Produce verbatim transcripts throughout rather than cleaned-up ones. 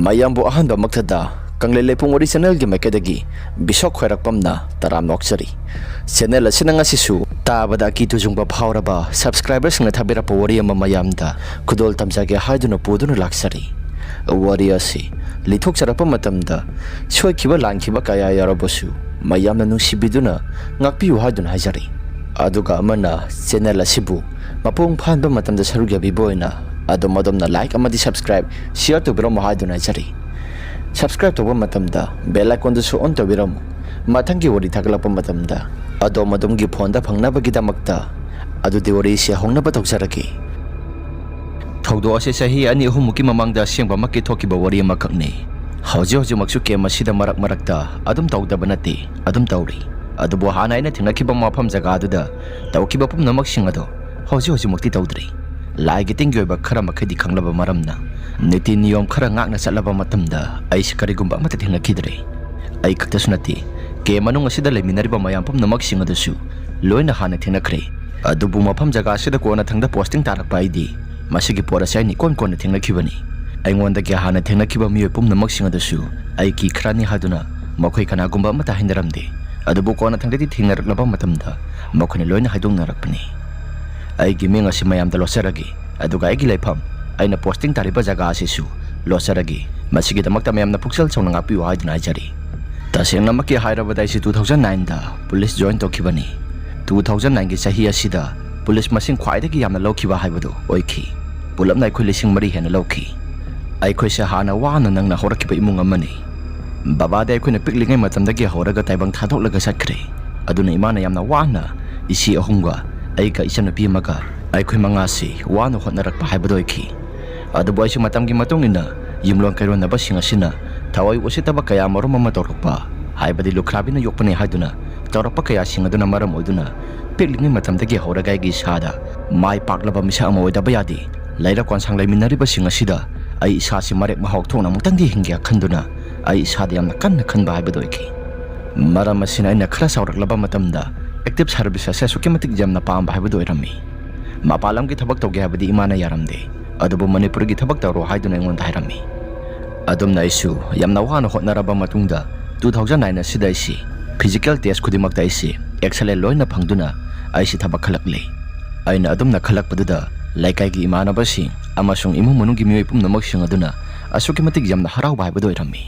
ꯃꯌꯥꯝꯕꯨ ꯑꯍꯥꯟꯕꯃꯛꯇꯗ ꯀꯪꯂꯩ ꯂꯩꯄꯨꯡ ꯋꯥꯔꯤ ꯆꯦꯅꯦꯜꯒꯤ ꯃꯥꯏꯀꯩꯗꯒꯤ ꯕꯤꯁꯣꯛ ꯈ꯭ꯋꯥꯏꯔꯥꯛꯄꯝꯅ ꯇꯔꯥꯝꯅ ꯑꯣꯛꯆꯔꯤ꯫ ꯆꯦꯅꯦꯜ ꯑꯁꯤꯅ ꯉꯁꯤꯁꯨ ꯇꯥꯕꯗ ꯑꯀꯤ ꯇꯨꯖꯨꯡꯕ ꯐꯥꯎꯔꯕ ꯁꯕꯁꯀ꯭ꯔꯥꯏꯕꯔꯁꯤꯡꯅ ꯊꯥꯕꯤꯔꯛꯄ ꯋꯥꯔꯤ ꯑꯃ ꯃꯌꯥꯝꯗ ꯈꯨꯗꯣꯜ ꯇꯝꯖꯒꯦ ꯍꯥꯏꯗꯨꯅ ꯄꯨꯗꯨꯅ ꯂꯥꯛꯆꯔꯤ꯫ ꯋꯥꯔꯤ ꯑꯁꯤ ꯂꯤꯊꯣꯛꯆꯔꯛꯄ ꯃꯇꯝꯗ ꯁꯣꯏꯈꯤꯕ ꯂꯥꯟꯈꯤꯕ ꯀꯌꯥ ꯌꯥꯎꯔꯕꯁꯨ ꯃꯌꯥꯝꯅ ꯅꯨꯡꯁꯤꯕꯤꯗꯨꯅ ꯉꯥꯛꯄꯤꯌꯨ ꯍꯥꯏꯗꯨꯅ ꯍꯥꯏꯖꯔꯤ꯫ ꯑꯗꯨꯒ ꯑꯃꯅ ꯆꯦꯅꯦꯜ ꯑꯁꯤꯕꯨ ꯃꯄꯨꯡ ꯐꯥꯍꯟꯕ ꯃꯇꯝꯗ ꯁꯔꯨꯛ ꯌꯥꯕꯤꯕ ꯑꯣꯏꯅ ꯑꯗꯣꯝ ꯑꯗꯣꯝꯅ ꯂꯥꯏꯛ ꯑꯃꯗꯤ ꯁꯕꯁꯀ꯭ꯔꯥꯏꯕ, ꯁꯤꯌꯔ ꯇꯧꯕꯤꯔꯝꯃꯨ ꯍꯥꯏꯗꯨꯅ ꯍꯥꯏꯖꯔꯤ꯫ ꯁꯕꯁꯀ꯭ꯔꯥꯏꯕ ꯇꯧꯕ ꯃꯇꯝꯗ ꯕꯦꯜ ꯑꯥꯏꯀꯣꯟꯗꯨꯁꯨ ꯑꯣꯟ ꯇꯧꯕꯤꯔꯝꯃꯨ꯫ ꯃꯊꯪꯒꯤ ꯋꯥꯔꯤ ꯊꯥꯒꯠꯂꯛꯄ ꯃꯇꯝꯗ ꯑꯗꯣꯝ ꯑꯗꯣꯝꯒꯤ ꯐꯣꯟꯗ ꯐꯪꯅꯕꯒꯤꯗꯃꯛꯇ꯫ ꯑꯗꯨꯗꯤ ꯋꯥꯔꯤꯁꯤ ꯍꯧꯅꯕ ꯇꯧꯖꯔꯒꯦ꯫ ꯊꯧꯗꯣꯛ ꯑꯁꯤ ꯆꯍꯤ ꯑꯅꯤ ꯑꯍꯨꯝꯃꯨꯛꯀꯤ ꯃꯃꯥꯡꯗ ꯑꯁꯦꯡꯕꯃꯛꯀꯤ ꯊꯣꯛꯈꯤꯕ ꯋꯥꯔꯤ ꯑꯃꯈꯛꯅꯤ꯫ ꯍꯧꯖꯤꯛ ꯍꯧꯖꯤꯛꯃꯛꯁꯨ ꯀꯦꯝ ꯑꯁꯤꯗ ꯃꯔꯛ ꯃꯔꯛꯇ ꯑꯗꯨꯝ ꯇꯧꯗꯕ ꯅꯠꯇꯦ, ꯑꯗꯨꯝ ꯇꯧꯔꯤ꯫ ꯑꯗꯨꯕꯨ ꯍꯥꯟꯅ ꯑꯩꯅ ꯊꯦꯡꯅꯈꯤꯕ ꯃꯐꯝ ꯖꯒꯥꯗꯨꯗ ꯇꯧꯈꯤꯕ ꯄꯨꯝꯅꯃꯛꯁꯤꯡ ꯑꯗꯣ ꯍꯧꯖꯤꯛ ꯍꯧꯖꯤꯛꯃꯛꯇꯤ ꯇꯧꯗ꯭ꯔꯤ꯫ ꯂꯥꯏꯒꯤ ꯇꯤꯟꯒꯤ ꯑꯣꯏꯕ ꯈꯔ ꯃꯈꯩꯗꯤ ꯈꯪꯂꯕ ꯃꯔꯝꯅ, ꯅꯤꯇꯤ ꯅꯤꯌꯣꯝ ꯈꯔ ꯉꯥꯛꯅ ꯆꯠꯂꯕ ꯃꯇꯝꯗ ꯑꯩꯁꯤ ꯀꯔꯤꯒꯨꯝꯕ ꯑꯃꯠꯇ ꯊꯦꯡꯅꯈꯤꯗ꯭ꯔꯦ꯫ ꯑꯩ ꯈꯛꯇꯁꯨ ꯅꯠꯇꯦ, ꯀꯦꯝ ꯃꯅꯨꯡ ꯑꯁꯤꯗ ꯂꯩꯃꯤꯟꯅꯔꯤꯕ ꯃꯌꯥꯝ ꯄꯨꯝꯅꯃꯛꯁꯤꯡ ꯑꯗꯨꯁꯨ ꯂꯣꯏꯅ ꯍꯥꯟꯅ ꯊꯦꯡꯅꯈ꯭ꯔꯦ꯫ ꯑꯗꯨꯕꯨ ꯃꯐꯝ ꯖꯒꯥ ꯑꯁꯤꯗ ꯀꯣꯟꯅꯊꯪꯗ ꯄꯣꯁꯇꯤꯡ ꯇꯥꯔꯛꯄ ꯑꯩꯗꯤ ꯃꯁꯤꯒꯤ ꯄꯣꯠ ꯑꯁꯤ ꯑꯩꯅ ꯏꯀꯣꯟ ꯀꯣꯟꯅ ꯊꯦꯡꯅꯈꯤꯕꯅꯤ꯫ ꯑꯩꯉꯣꯟꯗꯒꯤ ꯍꯥꯟꯅ ꯊꯦꯡꯅꯈꯤꯕ ꯃꯤꯑꯣꯏ ꯄꯨꯝꯅꯃꯛꯁꯤꯡ ꯑꯗꯨꯁꯨ ꯑꯩꯒꯤ ꯈꯔꯅꯤ ꯍꯥꯏꯗꯨꯅ ꯃꯈꯣꯏ ꯀꯅꯥꯒꯨꯝꯕ ꯑꯃꯠꯇ ꯍꯥꯏꯅꯔꯝꯗꯦ꯫ ꯑꯗꯨꯕꯨ ꯀꯣꯟꯅꯊꯪꯗꯗꯤ ꯊꯦꯡꯅꯔꯛꯂꯕ ꯃꯇꯝꯗ ꯃꯈꯣꯏꯅ ꯂꯣꯏꯅ ꯍꯥꯏꯗꯣꯛꯅꯔꯛꯄꯅꯤ꯫ ꯑꯩꯒꯤ ꯃꯤꯡ ꯑꯁꯤ ꯃꯌꯥꯝꯗ ꯂꯣꯠꯆꯔꯒꯦ, ꯑꯗꯨꯒ ꯑꯩꯒꯤ ꯂꯩꯐꯝ, ꯑꯩꯅ ꯄꯣꯁꯇꯤꯡ ꯇꯥꯔꯤꯕ ꯖꯒꯥ ꯑꯁꯤꯁꯨ ꯂꯣꯠꯆꯔꯒꯦ꯫ ꯃꯁꯤꯒꯤꯗꯃꯛꯇ ꯃꯌꯥꯝꯅ ꯄꯨꯛꯆꯦꯜ ꯆꯥꯎꯅ ꯉꯥꯛꯄꯤꯌꯨ ꯍꯥꯏꯗꯨꯅ ꯍꯥꯏꯖꯔꯤ꯫ ꯇꯁꯦꯡꯅꯃꯛꯀꯤ ꯍꯥꯏꯔꯕꯗ ꯑꯩꯁꯤ two thousand nineꯗ ꯄꯨꯂꯤꯁ ꯖꯣꯏꯟ ꯇꯧꯈꯤꯕꯅꯤ꯫ Two thousand nineꯒꯤ ꯆꯍꯤ ꯑꯁꯤꯗ ꯄꯨꯂꯤꯁ ꯃꯁꯤꯡ ꯈ꯭ꯋꯥꯏꯗꯒꯤ ꯌꯥꯝꯅ ꯂꯧꯈꯤꯕ ꯍꯥꯏꯕꯗꯨ ꯑꯣꯏꯈꯤ꯫ ꯄꯨꯂꯞꯅ ꯑꯩꯈꯣꯏ ꯂꯤꯁꯤꯡ ꯃꯔꯤ ꯍꯦꯟꯅ ꯂꯧꯈꯤ꯫ ꯑꯩꯈꯣꯏꯁꯦ ꯍꯥꯟꯅ ꯋꯥꯅ ꯅꯪꯅ ꯍꯧꯔꯛꯈꯤꯕ ꯏꯃꯨꯡ ꯑꯃꯅꯤ꯫ ꯕꯕꯥꯗꯤ ꯑꯩꯈꯣꯏꯅ ꯄꯤꯛꯂꯤꯉꯩ ꯃꯇꯝꯗꯒꯤ ꯍꯧꯔꯒ ꯇꯥꯏꯕꯪ ꯊꯥꯗꯣꯛꯂꯒ ꯆꯠꯈ꯭ꯔꯦ꯫ ꯑꯗꯨꯅ ꯏꯃꯥꯅ ꯌꯥꯝꯅ ꯋꯥꯅ ꯏꯆꯦ ꯑꯍꯨꯝꯒ ꯑꯩꯒ ꯏꯆꯟꯅꯨꯄꯤ ꯑꯃꯒ ꯑꯩꯈꯣꯏ ꯃꯉꯥꯁꯤ ꯋꯥꯅ ꯍꯣꯠꯅꯔꯛꯄ ꯍꯥꯏꯕꯗꯨ ꯑꯣꯏꯈꯤ꯫ ꯑꯗꯨꯕꯨ ꯑꯩꯁꯨ ꯃꯇꯝꯒꯤ ꯃꯇꯨꯡ ꯏꯟꯅ ꯌꯨꯝꯂꯣꯟ ꯀꯩꯔꯣꯟꯅꯕꯁꯤꯡ ꯑꯁꯤꯅ ꯊꯋꯥꯏ ꯎꯁꯤꯠꯇꯕ ꯀꯌꯥ ꯃꯔꯨꯝ ꯑꯃ ꯇꯧꯔꯛꯄ, ꯍꯥꯏꯕꯗꯤ ꯂꯨꯈ꯭ꯔꯥꯕꯤꯅ ꯌꯣꯛꯄꯅꯤ ꯍꯥꯏꯗꯨꯅ ꯇꯧꯔꯛꯄ ꯀꯌꯥꯁꯤꯡ ꯑꯗꯨꯅ ꯃꯔꯝ ꯑꯣꯏꯗꯨꯅ ꯄꯤꯛꯂꯤꯉꯩ ꯃꯇꯝꯗꯒꯤ ꯍꯧꯔꯒ ꯑꯩꯒꯤ ꯏꯁꯥꯗ ꯃꯥꯏ ꯄꯥꯛꯂꯕ ꯃꯤꯁꯛ ꯑꯃ ꯑꯣꯏꯗꯕ ꯌꯥꯗꯦ꯫ ꯂꯩꯔꯛ ꯀꯣꯟꯁꯥꯡ ꯂꯩꯃꯤꯟꯅꯔꯤꯕꯁꯤꯡ ꯑꯁꯤꯗ ꯑꯩ ꯏꯁꯥꯁꯤ ꯃꯔꯦꯛ ꯃꯍꯥꯎ ꯊꯣꯛꯅ ꯑꯃꯨꯛꯇꯪꯗꯤ ꯍꯤꯡꯒꯦ ꯈꯟꯗꯨꯅ ꯑꯩ ꯏꯁꯥꯗ ꯌꯥꯝꯅ ꯀꯟꯅ ꯈꯟꯕ ꯍꯥꯏꯕꯗꯨ ꯑꯣꯏꯈꯤ꯫ ꯃꯔꯝ ꯑꯁꯤꯅ ꯑꯩꯅ ꯈꯔ ꯆꯥꯎꯔꯛꯂꯕ ꯃꯇꯝꯗ ꯑꯦꯛꯇꯤꯚ ꯁꯥꯔꯚꯤꯁ ꯑꯁꯤ ꯑꯁꯨꯛꯀꯤ ꯃꯇꯤꯛ ꯌꯥꯝꯅ ꯄꯥꯝꯕ ꯍꯥꯏꯕꯗꯨ ꯑꯣꯏꯔꯝꯃꯤ꯫ ꯃꯄꯥꯟ ꯂꯝꯒꯤ ꯊꯕꯛ ꯇꯧꯒꯦ ꯍꯥꯏꯕꯗꯤ ꯏꯃꯥꯅ ꯌꯥꯔꯝꯗꯦ, ꯑꯗꯨꯕꯨ ꯃꯅꯤꯄꯨꯔꯒꯤ ꯊꯕꯛ ꯇꯧꯔꯣ ꯍꯥꯏꯗꯨꯅ ꯑꯩꯉꯣꯟꯗ ꯍꯥꯏꯔꯝꯃꯤ꯫ ꯑꯗꯨꯝꯅ ꯑꯩꯁꯨ ꯌꯥꯝꯅ ꯋꯥꯅ ꯍꯣꯠꯅꯔꯕ ꯃꯇꯨꯡꯗ, two thousand nine ꯑꯁꯤꯗ ꯑꯩꯁꯤ physical test ꯈꯨꯗꯤꯡꯃꯛꯇ ꯑꯩꯁꯤ excellent ꯂꯣꯏꯅ ꯐꯪꯗꯨꯅ ꯑꯩꯁꯤ ꯊꯕꯛ ꯈꯜꯂꯛꯂꯦ꯫ ꯑꯩꯅ ꯑꯗꯨꯝꯅ ꯈꯜꯂꯛꯄꯗꯨꯗ, ꯂꯩꯀꯥꯏꯒꯤ ꯏꯃꯥꯟꯅꯕꯁꯤꯡ ꯑꯃꯁꯨꯡ ꯏꯃꯨꯡ ꯃꯅꯨꯡꯒꯤ ꯃꯤꯑꯣꯏ ꯄꯨꯝꯅꯃꯛꯁꯤꯡ ꯑꯗꯨꯅ ꯑꯁꯨꯛꯀꯤ ꯃꯇꯤꯛ ꯌꯥꯝꯅ ꯍꯔꯥꯎꯕ ꯍꯥꯏꯕꯗꯨ ꯑꯣꯏꯔꯝꯃꯤ꯫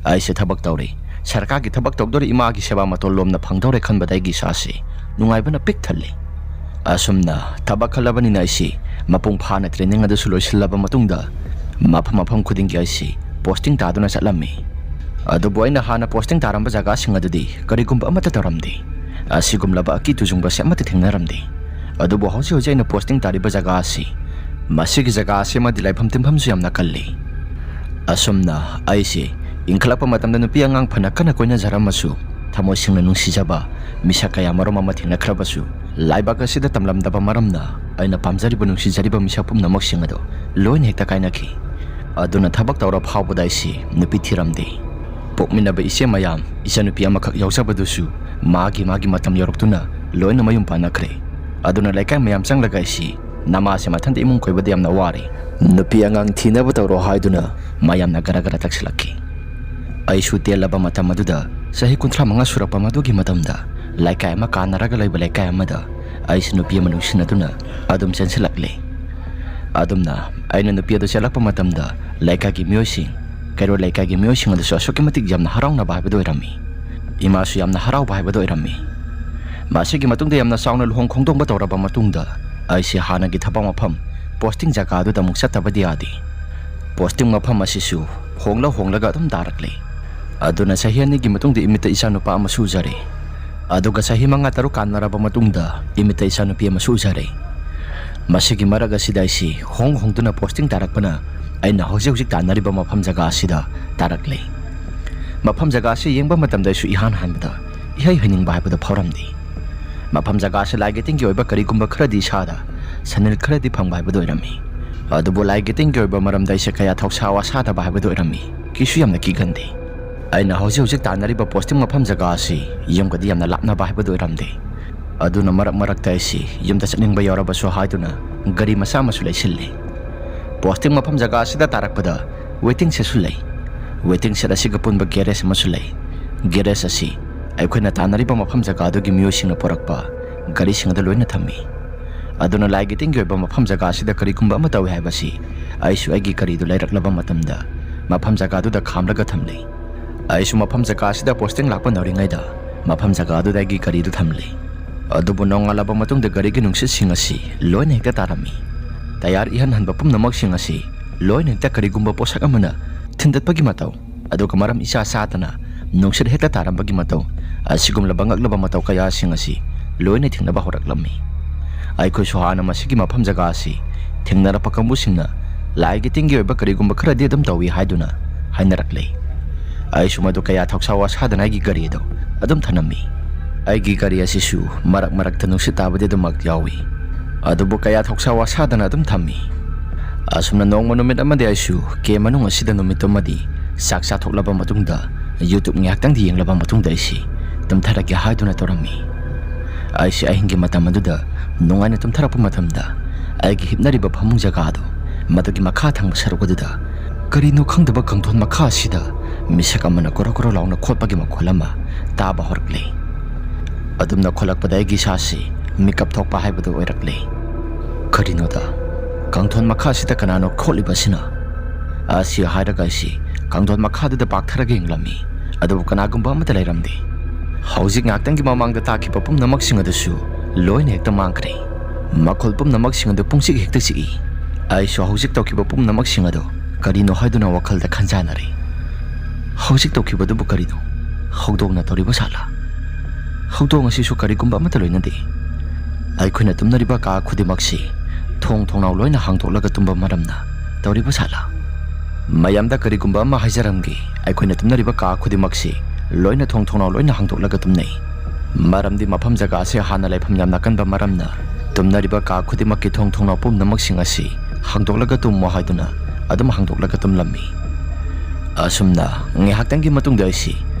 ꯑꯩꯁꯦ ꯊꯕꯛ ꯇꯧꯔꯤ, ꯁꯔꯀꯥꯔꯒꯤ ꯊꯕꯛ ꯇꯧꯗꯣꯔꯤ, ꯏꯃꯥꯒꯤ ꯁꯦꯕꯥ ꯃꯇꯣꯜ ꯂꯣꯝꯅ ꯐꯪꯗꯧꯔꯦ ꯈꯟꯕꯗ ꯑꯩꯒꯤ ꯏꯁꯥꯁꯤ ꯅꯨꯡꯉꯥꯏꯕꯅ ꯄꯤꯛ ꯊꯜꯂꯤ꯫ ꯑꯁꯨꯝꯅ ꯊꯕꯛ ꯈꯜꯂꯕꯅꯤꯅ ꯑꯩꯁꯤ ꯃꯄꯨꯡ ꯐꯥꯅ training ꯑꯗꯨꯁꯨ ꯂꯣꯏꯁꯤꯜꯂꯕ ꯃꯇꯨꯡꯗ, ꯃꯐꯝ ꯃꯐꯝ ꯈꯨꯗꯤꯡꯒꯤ ꯑꯩꯁꯤ posting ꯇꯥꯗꯨꯅ ꯆꯠꯂꯝꯃꯤ꯫ ꯑꯗꯨꯕꯨ ꯑꯩꯅ ꯍꯥꯟꯅ posting ꯇꯥꯔꯝꯕ ꯖꯒꯥꯁꯤꯡ ꯑꯗꯨꯗꯤ ꯀꯔꯤꯒꯨꯝꯕ ꯑꯃꯠꯇ ꯇꯧꯔꯝꯗꯦ꯫ ꯑꯁꯤꯒꯨꯝꯂꯕ ꯑꯀꯤ ꯇꯨꯖꯨꯡꯕꯁꯦ ꯑꯃꯠꯇ ꯊꯦꯡꯅꯔꯝꯗꯦ꯫ ꯑꯗꯨꯕꯨ ꯍꯧꯖꯤꯛ ꯍꯧꯖꯤꯛ ꯑꯩꯅ posting ꯇꯥꯔꯤꯕ ꯖꯒꯥ ꯑꯁꯤ, ꯃꯁꯤꯒꯤ ꯖꯒꯥ ꯑꯁꯤ ꯑꯃꯗꯤ ꯂꯥꯏꯐꯝ ꯇꯤꯟꯐꯝꯁꯨ ꯌꯥꯝꯅ ꯀꯜꯂꯤ꯫ ꯑꯁꯨꯝꯅ ꯑꯩꯁꯤ ꯏꯟꯈꯠꯂꯛꯄ ꯃꯇꯝꯗ ꯅꯨꯄꯤ ꯑꯉꯥꯡ ꯐꯅ ꯀꯟꯅ ꯀꯣꯏꯅꯖꯔꯝꯃꯁꯨ, ꯊꯃꯣꯏ ꯁꯦꯡꯅ ꯅꯨꯡꯁꯤꯖꯕ ꯃꯤꯁꯛ ꯀꯌꯥ ꯃꯔꯨꯝ ꯑꯃ ꯊꯦꯡꯅꯈ꯭ꯔꯕꯁꯨ, ꯂꯥꯏꯕꯛ ꯑꯁꯤꯗ ꯇꯝꯂꯝꯗꯕ ꯃꯔꯝꯅ ꯑꯩꯅ ꯄꯥꯝꯖꯔꯤꯕ ꯅꯨꯡꯁꯤꯖꯔꯤꯕ ꯃꯤꯁꯛ ꯄꯨꯝꯅꯃꯛꯁꯤꯡ ꯑꯗꯨ ꯂꯣꯏꯅ ꯍꯦꯛꯇ ꯀꯥꯏꯅꯈꯤ꯫ ꯑꯗꯨꯅ ꯊꯕꯛ ꯇꯧꯔ ꯐꯥꯎꯕꯗ ꯑꯩꯁꯤ ꯅꯨꯄꯤ ꯊꯤꯔꯝꯗꯦ꯫ ꯄꯣꯛꯃꯤꯟꯅꯕ ꯏꯆꯦ ꯃꯌꯥꯝ, ꯏꯆꯟꯅꯨꯄꯤ ꯑꯃꯈꯛ ꯌꯥꯎꯖꯕꯗꯨꯁꯨ ꯃꯥꯒꯤ ꯃꯥꯒꯤ ꯃꯇꯝ ꯌꯧꯔꯛꯇꯨꯅ ꯂꯣꯏꯅ ꯃꯌꯨꯝ ꯄꯥꯟꯅꯈ꯭ꯔꯦ꯫ ꯑꯗꯨꯅ ꯂꯩꯀꯥꯏ ꯃꯌꯥꯝ ꯆꯪꯂꯒ ꯑꯩꯁꯤ ꯅꯃꯥꯁꯦ ꯃꯊꯟꯇ ꯏꯃꯨꯡ ꯀꯣꯏꯕꯗ ꯌꯥꯝꯅ ꯋꯥꯔꯦ, ꯅꯨꯄꯤ ꯑꯉꯥꯡ ꯊꯤꯅꯕ ꯇꯧꯔꯣ ꯍꯥꯏꯗꯨꯅ ꯃꯌꯥꯝꯅ ꯒꯔ ꯒꯔ ꯇꯛꯁꯤꯜꯂꯛꯈꯤ꯫ ꯑꯩꯁꯨ ꯇꯦꯜꯂꯕ ꯃꯇꯝ ꯑꯗꯨꯗ, ꯆꯍꯤ ꯀꯨꯟꯊ꯭ꯔꯥ ꯃꯉꯥ ꯁꯨꯔꯛꯄ ꯃꯗꯨꯒꯤ ꯃꯇꯝꯗ, ꯂꯩꯀꯥꯏ ꯑꯃ ꯀꯥꯟꯅꯔꯒ ꯂꯩꯕ ꯂꯩꯀꯥꯏ ꯑꯃꯗ ꯑꯩꯁꯨ ꯅꯨꯄꯤ ꯑꯃ ꯅꯨꯡꯁꯤꯅꯗꯨꯅ ꯑꯗꯨꯝ ꯆꯦꯟꯁꯤꯜꯂꯛꯂꯦ꯫ ꯑꯗꯨꯝꯅ ꯑꯩꯅ ꯅꯨꯄꯤ ꯑꯗꯨ ꯆꯦꯜꯂꯛꯄ ꯃꯇꯝꯗ, ꯂꯩꯀꯥꯏꯒꯤ ꯃꯤꯑꯣꯏꯁꯤꯡ, ꯀꯩꯔꯣꯜ ꯂꯩꯀꯥꯏꯒꯤ ꯃꯤꯑꯣꯏꯁꯤꯡ ꯑꯗꯨꯁꯨ ꯑꯁꯨꯛꯀꯤ ꯃꯇꯤꯛ ꯌꯥꯝꯅ ꯍꯔꯥꯎꯅꯕ ꯍꯥꯏꯕꯗꯨ ꯑꯣꯏꯔꯝꯃꯤ꯫ ꯏꯃꯥꯁꯨ ꯌꯥꯝꯅ ꯍꯔꯥꯎꯕ ꯍꯥꯏꯕꯗꯨ ꯑꯣꯏꯔꯝꯃꯤ꯫ ꯃꯁꯤꯒꯤ ꯃꯇꯨꯡꯗ ꯌꯥꯝꯅ ꯆꯥꯎꯅ ꯂꯨꯍꯣꯡ ꯈꯣꯡꯗꯣꯡꯕ ꯇꯧꯔꯕ ꯃꯇꯨꯡꯗ, ꯑꯩꯁꯤ ꯍꯥꯟꯅꯒꯤ ꯊꯕꯛ ꯃꯐꯝ, posting ꯖꯒꯥ ꯑꯗꯨꯗ ꯑꯃꯨꯛ ꯆꯠꯇꯕꯗꯤ ꯌꯥꯗꯦ꯫ Posting ꯃꯐꯝ ꯑꯁꯤꯁꯨ ꯍꯣꯡꯂ ꯍꯣꯡꯂꯒ ꯑꯗꯨꯝ ꯇꯥꯔꯛꯂꯦ꯫ ꯑꯗꯨꯅ ꯆꯍꯤ ꯑꯅꯤꯒꯤ ꯃꯇꯨꯡꯗ ꯏꯃꯤꯠꯇ ꯏꯆꯥꯅꯨꯄꯥ ꯑꯃꯁꯨ ꯎꯖꯔꯦ꯫ ꯑꯗꯨꯒ ꯆꯍꯤ ꯃꯉꯥ ꯇꯔꯨꯛ ꯀꯥꯟꯅꯔꯕ ꯃꯇꯨꯡꯗ ꯏꯃꯤꯠꯇ ꯏꯆꯥꯅꯨꯄꯤ ꯑꯃꯁꯨ ꯎꯖꯔꯦ꯫ ꯃꯁꯤꯒꯤ ꯃꯔꯛ ꯑꯁꯤꯗ ꯑꯩꯁꯤ ꯍꯣꯡ ꯍꯣꯡꯗꯨꯅ posting ꯇꯥꯔꯛꯄꯅ, ꯑꯩꯅ ꯍꯧꯖꯤꯛ ꯍꯧꯖꯤꯛ ꯇꯥꯟꯅꯔꯤꯕ ꯃꯐꯝ ꯖꯒꯥ ꯑꯁꯤꯗ ꯇꯥꯔꯛꯂꯦ꯫ ꯃꯐꯝ ꯖꯒꯥ ꯑꯁꯤ ꯌꯦꯡꯕ ꯃꯇꯝꯗ ꯑꯩꯁꯨ ꯏꯍꯥꯟ ꯍꯥꯟꯕꯗ ꯏꯍꯩ ꯍꯩꯅꯤꯡꯕ ꯍꯥꯏꯕꯗꯨ ꯐꯥꯎꯔꯝꯗꯦ꯫ ꯃꯐꯝ ꯖꯒꯥ ꯑꯁꯤ ꯂꯥꯏꯒꯤ ꯇꯤꯟꯒꯤ ꯑꯣꯏꯕ ꯀꯔꯤꯒꯨꯝꯕ ꯈꯔꯗꯤ ꯏꯁꯥꯗ ꯁꯅꯤꯜ ꯈꯔꯗꯤ ꯐꯪꯕ ꯍꯥꯏꯕꯗꯨ ꯑꯣꯏꯔꯝꯃꯤ꯫ ꯑꯗꯨꯕꯨ ꯂꯥꯏꯒꯤ ꯇꯤꯟꯒꯤ ꯑꯣꯏꯕ ꯃꯔꯝꯗ ꯑꯩꯁꯦ ꯀꯌꯥ ꯊꯧꯁꯥ ꯋꯥꯁꯥꯗꯕ ꯍꯥꯏꯕꯗꯨ ꯑꯣꯏꯔꯝꯃꯤ꯫ ꯀꯤꯁꯨ ꯌꯥꯝꯅ ꯀꯤꯒꯟꯗꯦ꯫ ꯑꯩꯅ ꯍꯧꯖꯤꯛ ꯍꯧꯖꯤꯛ ꯇꯥꯟꯅꯔꯤꯕ posting ꯃꯐꯝ ꯖꯒꯥ ꯑꯁꯤ ꯌꯨꯝꯒꯗꯤ ꯌꯥꯝꯅ ꯂꯥꯞꯅꯕ ꯍꯥꯏꯕꯗꯨ ꯑꯣꯏꯔꯝꯗꯦ꯫ ꯑꯗꯨꯅ ꯃꯔꯛ ꯃꯔꯛꯇ ꯑꯩꯁꯤ ꯌꯨꯝꯗ ꯆꯠꯅꯤꯡꯕ ꯌꯥꯎꯔꯕꯁꯨ ꯍꯥꯏꯗꯨꯅ ꯒꯥꯔꯤ ꯃꯆꯥ ꯑꯃꯁꯨ ꯂꯩꯁꯤꯜꯂꯤ꯫ Posting ꯃꯐꯝ ꯖꯒꯥ ꯑꯁꯤꯗ ꯇꯥꯔꯛꯄꯗ ꯋꯦꯇꯤꯡ ꯁꯦꯗꯁꯨ ꯂꯩ꯫ ꯋꯦꯇꯤꯡ ꯁꯦꯗ ꯑꯁꯤꯒ ꯄꯨꯟꯕ ꯒꯦꯔꯦꯖ ꯑꯃꯁꯨ ꯂꯩ꯫ ꯒꯦꯔꯦꯖ ꯑꯁꯤ ꯑꯩꯈꯣꯏꯅ ꯇꯥꯟꯅꯔꯤꯕ ꯃꯐꯝ ꯖꯒꯥ ꯑꯗꯨꯒꯤ ꯃꯤꯑꯣꯏꯁꯤꯡꯅ ꯄꯨꯔꯛꯄ ꯒꯥꯔꯤꯁꯤꯡ ꯑꯗꯨ ꯂꯣꯏꯅ ꯊꯝꯃꯤ꯫ ꯑꯗꯨꯅ ꯂꯥꯏꯒꯤ ꯇꯤꯟꯒꯤ ꯑꯣꯏꯕ ꯃꯐꯝ ꯖꯒꯥ ꯑꯁꯤꯗ ꯀꯔꯤꯒꯨꯝꯕ ꯑꯃ ꯇꯧꯏ ꯍꯥꯏꯕꯁꯤ ꯑꯩꯁꯨ ꯑꯩꯒꯤ ꯒꯥꯔꯤꯗꯨ ꯂꯩꯔꯛꯂꯕ ꯃꯇꯝꯗ ꯃꯐꯝ ꯖꯒꯥꯗꯨꯗ ꯈꯥꯝꯂꯒ ꯊꯝꯂꯤ꯫ ꯑꯩꯁꯨ ꯃꯐꯝ ꯖꯒꯥ ꯑꯁꯤꯗ ꯄꯣꯁꯇꯤꯡ ꯂꯥꯛꯄ ꯅꯧꯔꯤꯉꯩꯗ ꯃꯐꯝ ꯖꯒꯥ ꯑꯗꯨꯗ ꯑꯩꯒꯤ ꯒꯥꯔꯤꯗꯨ ꯊꯝꯂꯤ꯫ ꯑꯗꯨꯕꯨ ꯅꯣꯡꯉꯥꯜꯂꯕ ꯃꯇꯨꯡꯗ ꯒꯥꯔꯤꯒꯤ ꯅꯨꯡꯁꯤꯠꯁꯤꯡ ꯑꯁꯤ ꯂꯣꯏꯅ ꯍꯦꯛꯇ ꯇꯥꯔꯝꯃꯤ꯫ ꯇꯌꯥꯔ ꯏꯍꯟ ꯍꯟꯕ ꯄꯨꯝꯅꯃꯛꯁꯤꯡ ꯑꯁꯤ ꯂꯣꯏꯅ ꯍꯦꯛꯇ ꯀꯔꯤꯒꯨꯝꯕ ꯄꯣꯠꯁꯛ ꯑꯃꯅ ꯊꯤꯟꯗꯠꯄꯒꯤ ꯃꯇꯧ, ꯑꯗꯨꯒ ꯃꯔꯝ ꯏꯆꯥ ꯆꯥꯗꯅ ꯅꯨꯡꯁꯤꯠ ꯍꯦꯛꯇ ꯇꯥꯔꯝꯕꯒꯤ ꯃꯇꯧ, ꯑꯁꯤꯒꯨꯝꯂꯕ ꯉꯛꯂꯕ ꯃꯇꯧ ꯀꯌꯥꯁꯤꯡ ꯑꯁꯤ ꯂꯣꯏꯅ ꯊꯦꯡꯅꯕ ꯍꯧꯔꯛꯂꯝꯃꯤ꯫ ꯑꯩꯈꯣꯏꯁꯨ ꯍꯥꯟꯅ ꯃꯁꯤꯒꯤ ꯃꯐꯝ ꯖꯒꯥ ꯑꯁꯤ ꯊꯦꯡꯅꯔꯛꯄ ꯀꯥꯡꯕꯨꯁꯤꯡꯅ ꯂꯥꯏꯒꯤ ꯇꯤꯟꯒꯤ ꯑꯣꯏꯕ ꯀꯔꯤꯒꯨꯝꯕ ꯈꯔꯗꯤ ꯑꯗꯨꯝ ꯇꯧꯏ ꯍꯥꯏꯗꯨꯅ ꯍꯥꯏꯅꯔꯛꯂꯦ꯫ ꯑꯩꯁꯨ ꯃꯗꯨ ꯀꯌꯥ ꯊꯧꯁꯥ ꯋꯥꯁꯥꯗꯅ ꯑꯩꯒꯤ ꯒꯥꯔꯤ ꯑꯗꯨ ꯑꯗꯨꯝ ꯊꯅꯝꯃꯤ꯫ ꯑꯩꯒꯤ ꯒꯥꯔꯤ ꯑꯁꯤꯁꯨ ꯃꯔꯛ ꯃꯔꯛꯇ ꯅꯨꯡꯁꯤꯠ ꯇꯥꯕꯗꯤ ꯑꯗꯨꯃꯛ ꯌꯥꯎꯏ, ꯑꯗꯨꯕꯨ ꯀꯌꯥ ꯊꯧꯁꯥ ꯋꯥꯁꯥꯗꯅ ꯑꯗꯨꯝ ꯊꯝꯃꯤ꯫ ꯑꯁꯨꯝꯅ ꯅꯣꯡꯃ ꯅꯨꯃꯤꯠ ꯑꯃꯗꯤ ꯑꯩꯁꯨ ꯀꯦꯝ ꯃꯅꯨꯡ ꯑꯁꯤꯗ ꯅꯨꯃꯤꯠꯇꯨꯃꯗꯤ ꯆꯥꯛ ꯆꯥꯊꯣꯛꯂꯕ ꯃꯇꯨꯡꯗ YouTube ꯉꯥꯏꯍꯥꯛꯇꯪꯗꯤ ꯌꯦꯡꯂꯕ ꯃꯇꯨꯡꯗ ꯑꯩꯁꯤ ꯇꯨꯝꯊꯔꯒꯦ ꯍꯥꯏꯗꯨꯅ ꯇꯧꯔꯝꯃꯤ꯫ ꯑꯩꯁꯦ ꯑꯍꯤꯡꯒꯤ ꯃꯇꯝ ꯑꯗꯨꯗ ꯅꯨꯡꯉꯥꯏꯅ ꯇꯨꯝꯊꯔꯛꯄ ꯃꯇꯝꯗ ꯑꯩꯒꯤ ꯍꯤꯞꯅꯔꯤꯕ ꯐꯃꯨꯡ ꯖꯒꯥꯗꯨ, ꯃꯗꯨꯒꯤ ꯃꯈꯥ ꯊꯪꯕ ꯁꯔꯨꯛ ꯑꯗꯨꯗ ꯀꯔꯤꯅꯣ ꯈꯪꯗꯕ ꯀꯥꯡꯊꯣꯟ ꯃꯈꯥ ꯑꯁꯤꯗ ꯃꯤꯁꯛ ꯑꯃꯅ ꯀꯣꯔꯣ ꯀꯣꯔꯣ ꯂꯥꯎꯅ ꯈꯣꯠꯄꯒꯤ ꯃꯈꯣꯜ ꯑꯃ ꯇꯥꯕ ꯍꯧꯔꯛꯂꯦ꯫ ꯑꯗꯨꯝꯅ ꯈꯣꯠꯂꯛꯄꯗ ꯑꯩꯒꯤ ꯏꯁꯥꯁꯤ ꯃꯤꯀꯞ ꯊꯣꯛꯄ ꯍꯥꯏꯕꯗꯨ ꯑꯣꯏꯔꯛꯂꯦ꯫ ꯀꯔꯤꯅꯣꯗ, ꯀꯥꯡꯊꯣꯟ ꯃꯈꯥꯁꯤꯗ ꯀꯅꯥꯅꯣ ꯈꯣꯠꯂꯤꯕꯁꯤꯅ? ꯑꯁꯤ ꯍꯥꯏꯔꯒ ꯑꯩꯁꯤ ꯀꯥꯡꯊꯣꯟ ꯃꯈꯥꯗꯨꯗ ꯄꯥꯛꯊꯔꯒ ꯌꯦꯡꯂꯝꯃꯤ, ꯑꯗꯨꯕꯨ ꯀꯅꯥꯒꯨꯝꯕ ꯑꯃꯠꯇ ꯂꯩꯔꯝꯗꯦ꯫ ꯍꯧꯖꯤꯛ ꯉꯥꯏꯍꯥꯛꯇꯪꯒꯤ ꯃꯃꯥꯡꯗ ꯇꯥꯈꯤꯕ ꯄꯨꯝꯅꯃꯛꯁꯤꯡ ꯑꯗꯨꯁꯨ ꯂꯣꯏꯅ ꯍꯦꯛꯇ ꯃꯥꯡꯈ꯭ꯔꯦ꯫ ꯃꯈꯣꯜ ꯄꯨꯝꯅꯃꯛꯁꯤꯡ ꯑꯗꯨ ꯄꯨꯡꯆꯤꯛ ꯍꯦꯛꯇ ꯆꯤꯛꯏ꯫ ꯑꯩꯁꯨ ꯍꯧꯖꯤꯛ ꯇꯧꯈꯤꯕ ꯄꯨꯝꯅꯃꯛꯁꯤꯡ ꯑꯗꯨ ꯀꯔꯤꯅꯣ ꯍꯥꯏꯗꯨꯅ ꯋꯥꯈꯜꯗ ꯈꯟꯖꯥꯟꯅꯔꯤ꯫ ꯍꯧꯖꯤꯛ ꯇꯧꯈꯤꯕꯗꯨꯕꯨ ꯀꯔꯤꯅꯣ? ꯍꯧꯗꯣꯡꯅ ꯇꯧꯔꯤꯕ ꯁꯥꯠꯂꯥ? ꯍꯧꯗꯣꯡ ꯑꯁꯤꯁꯨ ꯀꯔꯤꯒꯨꯝꯕ ꯑꯃꯠꯇ ꯂꯣꯏꯅꯗꯦ꯫ ꯑꯩꯈꯣꯏꯅ ꯇꯨꯝꯅꯔꯤꯕ ꯀꯥ ꯈꯨꯗꯤꯡꯃꯛꯁꯤ ꯊꯣꯡ ꯊꯣꯡꯅꯥꯎ ꯂꯣꯏꯅ ꯍꯥꯡꯗꯣꯛꯂꯒ ꯇꯨꯝꯕ ꯃꯔꯝꯅ ꯇꯧꯔꯤꯕ ꯁꯥꯠꯂꯥ? ꯃꯌꯥꯝꯗ ꯀꯔꯤꯒꯨꯝꯕ ꯑꯃ ꯍꯥꯏꯖꯔꯝꯒꯦ, ꯑꯩꯈꯣꯏꯅ ꯇꯨꯝꯅꯔꯤꯕ ꯀꯥ ꯈꯨꯗꯤꯡꯃꯛꯁꯤ ꯂꯣꯏꯅ ꯊꯣꯡ ꯊꯣꯡꯅꯥꯎ ꯂꯣꯏꯅ ꯍꯥꯡꯗꯣꯛꯂꯒ ꯇꯨꯝꯅꯩ꯫ ꯃꯔꯝꯗꯤ ꯃꯐꯝ ꯖꯒꯥ ꯑꯁꯤ ꯍꯥꯟꯅ ꯂꯩꯐꯝ ꯌꯥꯝꯅ ꯀꯟꯕ ꯃꯔꯝꯅ ꯇꯨꯝꯅꯔꯤꯕ ꯀꯥ ꯈꯨꯗꯤꯡꯃꯛꯀꯤ ꯊꯣꯡ ꯊꯣꯡꯅꯥꯎ ꯄꯨꯝꯅꯃꯛꯁꯤꯡ ꯑꯁꯤ ꯍꯥꯡꯗꯣꯛꯂꯒ ꯇꯨꯝꯃꯣ ꯍꯥꯏꯗꯨꯅ ꯑꯗꯨꯝ ꯍꯥꯡꯗꯣꯛꯂꯒ ꯇꯨꯝꯂꯝꯃꯤ꯫ ꯑꯁꯨꯝꯅ ꯉꯥꯏꯍꯥꯛꯇꯪꯒꯤ ꯃꯇꯨꯡꯗ ꯑꯩꯁꯤ